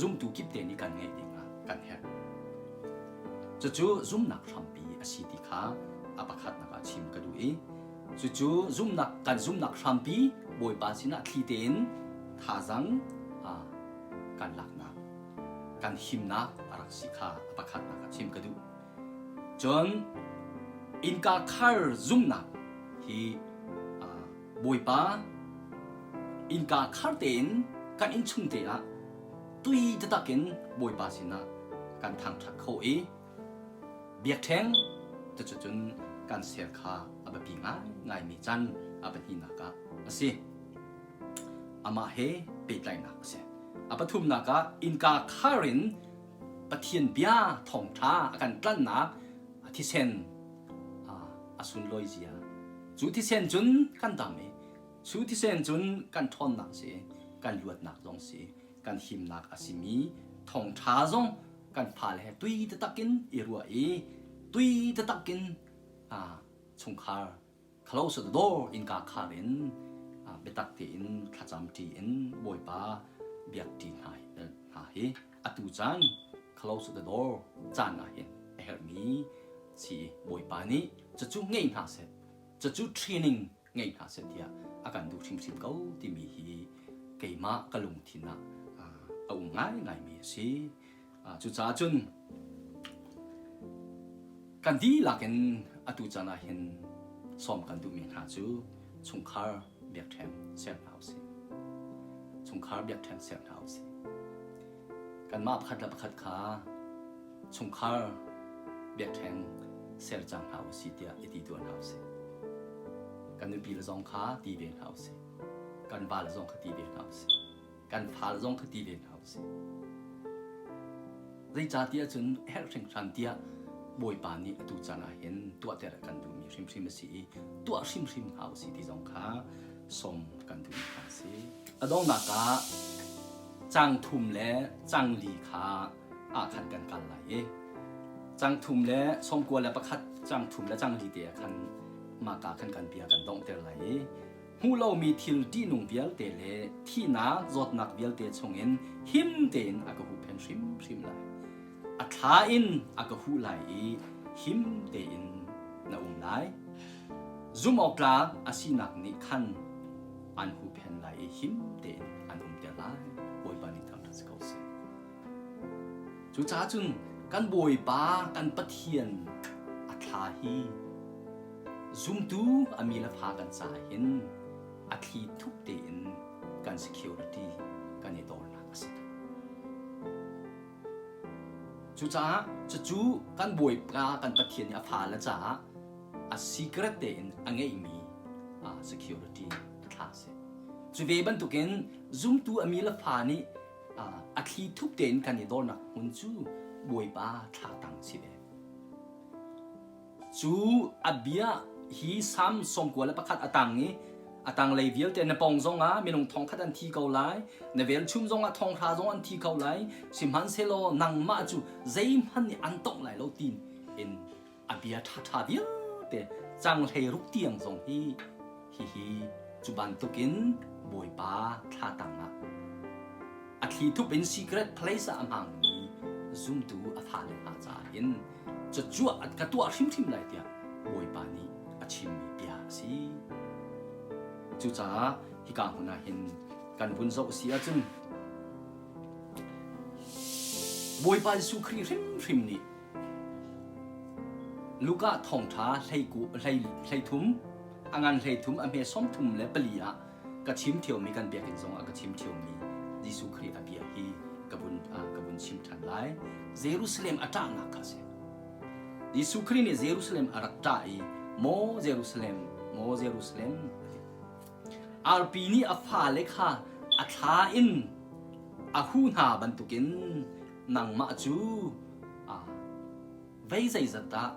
zumtu kip te nih kan ngeih ding ah kan herh. Cucu zumnak hrampi a si ti kha a pakhatnak ah chim ka duh i cucu zumnak kan zumnak hrampi Bawipa sinah thli tein thazang kan laknak kan himnak a rak si kha a pakhatnak ah chim ka duh. Cun innka khar zumnak hi Bawipa innka khar tein kan innchung te ah tui taktak in Bawipa sinah kan thangṭhat khawh i biakṭheng cucun kan ser kha a biapi ngaingaimi can a pahnihnak ah a si. Amah he pehtlaihnak a si. A pathumnak ah innka khar in Pathian bia thawngṭha a kan tlanhnak a thisen a sunlawi zia. Cu thisen cun kan dam i cu thisen cun kan ṭhawnnak si, kan luatnak zong si, kan himnak a simi thawngṭha zong kan fale he tui taktak in i ruah i tui taktak in chungkhar close the door innka khar in biatak tein thlacam ṭi in Bawipa biak ṭi hna hna hi atu caan close the door caan ah hin a herhmi si Bawipa nih cucu ngei hna seh cucu training ngei hna seh tiah a kan duh hrimhrim ko timi hi keimah ka lungthin ah a um ngaingaimi a si. Cucaah cun kan dihlak in atu caan ah hin sawm kan duhmi hna cu chungkhar biakṭheng ser hna usih. Chungkhar biakṭheng ser hna usih. Kanmah pakhat le pakhat kha chungkhar biakṭheng ser cang hna usih tiah i ti tuah hna usih. Kan nupi le zong kha ti ve hna usih. Kan va le zong kha ti ve hna usih. Kan fale zong kha ti ve hna usih. Zeicahtiah cun herh hringhran tiah Bawipa nih atu caan ah hin tuahter a kan duhmi hrimhrim a si i tuah hrimhrim hna usih ti zong kha sawm kan duhmi hna a si. A donghnak ah cang thum le cang li kha ah khan kan kal lai i cang thum le 91 cang thum le cang li te ah khan mahka khan kan bia kan donghter lai i hmuh lomi thil ṭihnung vialte le thihnak zawtnak vialte chungin him tein a ka huhphenh hrimhrim lai. A thla in a ka huh lai i him tein na um lai. Zumhawktlak a sinak nih khan an huhphenh lai i him tein an umter lai. Bawipa nih thangṭhat si ko seh. Cucaah cun kan Bawipa kan Pathian a thla hi zumtu a mi le fa kan caah hin a thli thup tein kan security kan i dawrnak a si. Cucaah cucu kan Bawipa kan Pathian nih a fale caah a secret tein a ngeihmi security a thla a si. Cu ve bantukin zumtu a mi le fa nih a thli thup tein kan i dawrnak hmun cu Bawipa thla tang si ve. Cu a bia hi Salm 91 a tang i a tanglei vialte na pong zongah minung thongkhat an thi ko lai, na velchum zongah thonghra zong an thi ko lai, sihmanhsehlaw nangmah cu zeihmanh nih an tongh lai lo ti in a bia ṭhaṭha vialte cang 16 tiang zong hi hihi cu bantukin Bawipa thla tangah a thli thup in secret place ah a hmangmi zumtu a fale hna caah hin cacuah ka tuah hrimhrim lai tiah Bawipa nih a chimmi bia a si. Cucaah hika hmun ah hin kan vun zoh si ahcun Bawipa Jesuh Khrih hrimhrim nih Luka thawngṭha 13 a ngan 13 a hme 34 ah ka chim ṭhiomi kan biakinn zongah ka chim ṭhiomi Jesuh Khrih a bia hi ka vun ka vun chim ṭhan lai. Jerusalem a ṭahnak kha a si. Jesuh Khrih nih Jerusalem a rak ṭah i Maw Jerusalem, maw Jerusalem a ti. Arpi nih a fale kha a thla in a hu hna bantukin nangmah cu vei zeizat dah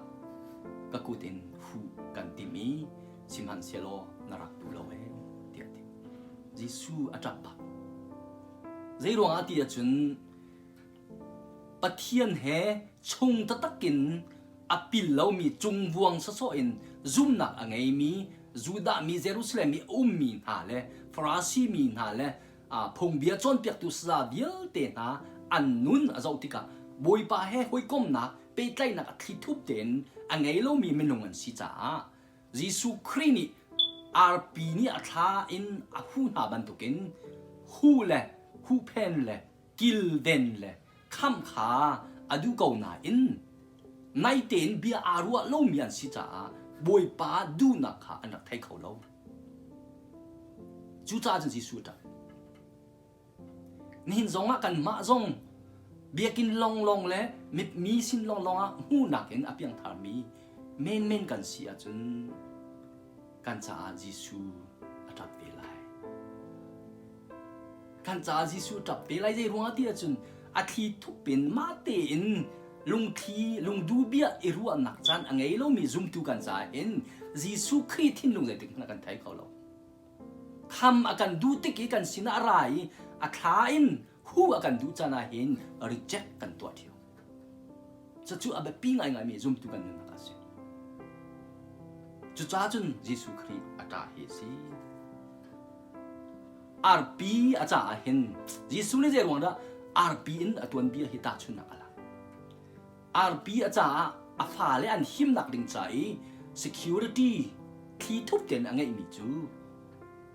ka kut in huh kan timh i sihmanhsehlaw na rak duh lo ee tiah a ti. Jesuh a ṭap bak. Zei ruangah ti ahcun Pathian he chung taktak in a pil lomi cungvuang sawsawh in zumnak a ngeimi Judah mi Jerusalem i a ummi hna le Farasi mi hna le phungbia cawnpiaktu saza vialte hna an nun a zoh tikah Bawipa he hawikomnak pehtlaihnak a thlithup tein a ngei lomi minung an si caah Jesuh Khrih nih arpi nih a thla in a hu hna bantukin hu le huhphen le kilven le khamh kha a duh ko nain naite in bia aa ruah lomi an si caah Bawipa duhnak kha an rak thei kho lo. Cucaah cun Jesuh a ṭap. Nihin zongah kanmah zong biakinn lawnglawng le mi sin lawnglawng ah hmuhnak in a piangtharmi menmen kan si ahcun kan caah Jesuh a ṭap ve lai. Kan caah Jesuh a ṭap ve lai zei ruangah ti ahcun a thli thup in mah tein lungthli lungdu bia i ruahnak caan a ngei lomi zumtu kan caah hin Jesuh Khrih thinlung zeitik hmanh ah kan thei kho lo. Kham a kan duh tik i kan sinah a ra i a thla in hu a kan duh caan ah hin reject kan tuah ṭheo. Cucu a biapi ngaingaimi zumtu kan nunnak a si. Cucaah cun Jesuh Khrih a ṭah hi a si. Arpi a caah hin Jesuh nih zei ruang dah arpi in a tuanbia hi tahchunhnak a lak. Arpi a caah a fale an himnak ding ca i security thli thup tein a ngeihmi cu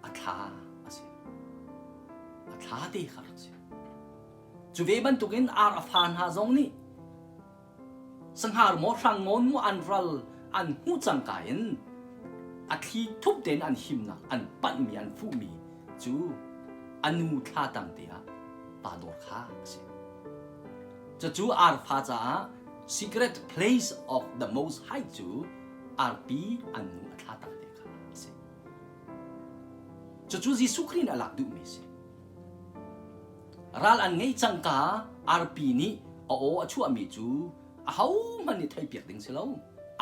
a thla a si. A thla te kha rak si. Cu ve bantukin ar a fa hna zong nih sanghar maw hrangngawn maw an ral an hmuh cangka in a thli thup tein an himnak an panhmi an fuhmi cu a nu thla tang te ah pa dawr kha a si. Cucu arfa caah secret place of the most high cu arpi an nu a thla tang te kha a si. Cucu Jesuh Khrih nih a lak duhmi a si. Ral an ngeih cangka arpi nih a aw a chuahmi cu ahohmanh nih theihpiak ding si lo.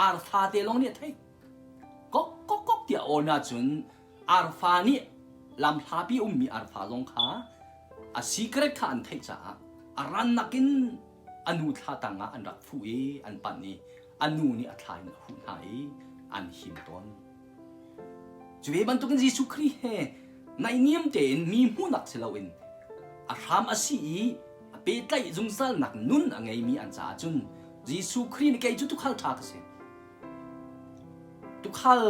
Arfa te lawng nih a theih. Kok kok kok tiah aw na cun arfa nih lamhlapi ummi arfa zong kha a secret kha an theih caah a rannak in a nu thla tangah an rak fuh i an panh i a nu nih a thla in a huh hna i an him tawn. Cu ve bantukin Jesuh Khrih he naihniam tein mi hmuhnak si loin a hram a si i a pehtlaih zungzalnak nun a ngeimi an caah cun Jesuh Khrih nih kei cu tuukhal ṭha ka si. Tuukhal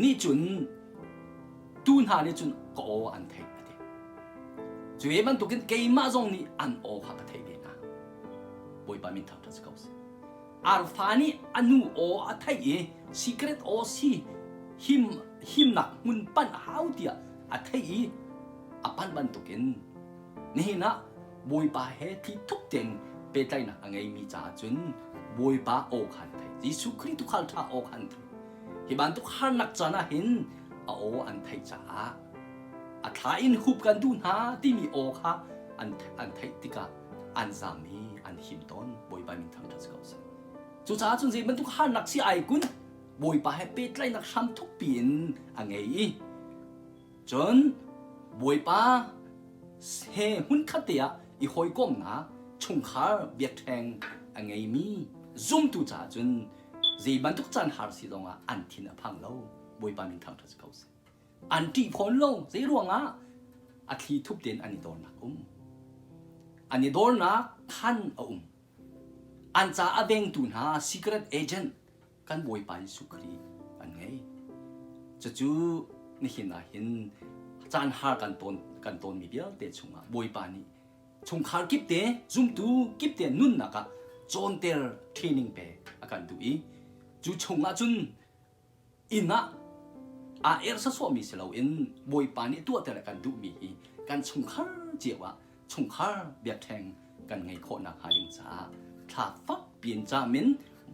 nih cun tuu hna nih cun ka aw an theih a ti. Cu ve bantukin keimah zong nih an aw kha ka theih ve hna. Bawipa min thangṭhat si ko seh. Arfa nih a nu aw a theih i secret aw si him himnak hmun panh a hau tiah a theih i a panh bantukin nihin ah Bawipa he thlithup tein pehtlaihnak a ngeimi caah cun Bawipa aw kha an theih. Jesuh Khrih tuukhal ṭha aw kha an theih. Hi bantuk harnak caan ah hin a aw an theih caah a thla in hup kan duh hna timi aw kha an, an theih tikah an zam i an him tawn. Bawipa min thangṭhat si ko seh. Cucaah cun zei bantuk harnak si ai kun Bawipa he pehtlaihnak hram thukpi in a ngei i cun Bawipa he hmunkhat te ah i hawikomhnak chungkhar biakṭheng a ngeimi zumtu caah cun zei bantuk caan har si zongah an thin a phang lo. Bawipa min thangṭhat si ko seh. An ṭih fawn lo. Zei ruangah? A thli thup tein an i dornak um. An i dornak khan a um. An ca a vengtu hna secret agent kan Bawipa Jesuh Khrih an ngei. Cucu nihin ah hin caan har kan tawn kan tawnmi vialte chungah Bawipa nih chungkhar kip te zumtu kip te nunnak ah cawnter training pe a kan duh i cu chungah cun inn ah aa er sawsawhmi si loin Bawipa nih tuahter a kan duhmi hi kan chungkhar cio ah chungkhar biakṭheng kan ngeih khawh nakhnga ding caah thla fakpi in cam in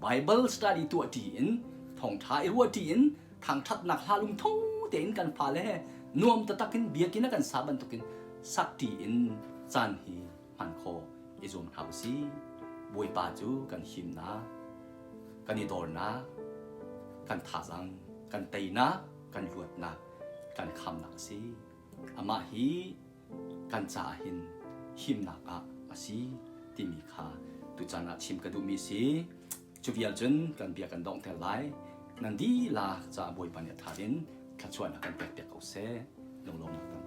Bible study tuahṭi in thawngṭha i ruahṭi in thangṭhatnak hla lungtho tein kan fale he nuam taktak in biakinn a kan sa bantukin sakṭi in caan hi hman khawh i zuam hna usih. Bawipa cu kan himnak kan i dornak, kan thazang, kan teinak, kan luatnak, kan khamnak a si. Amah hi kan caah hin himnak ah a si timi kha tuchan ah chim ka duhmi si. Cu vial cun kan bia kan donghter lai. Nan dihlak caah Bawipa nih a tha in thluachuahnak kan pek piak ko seh. Lunglawmnak tampi.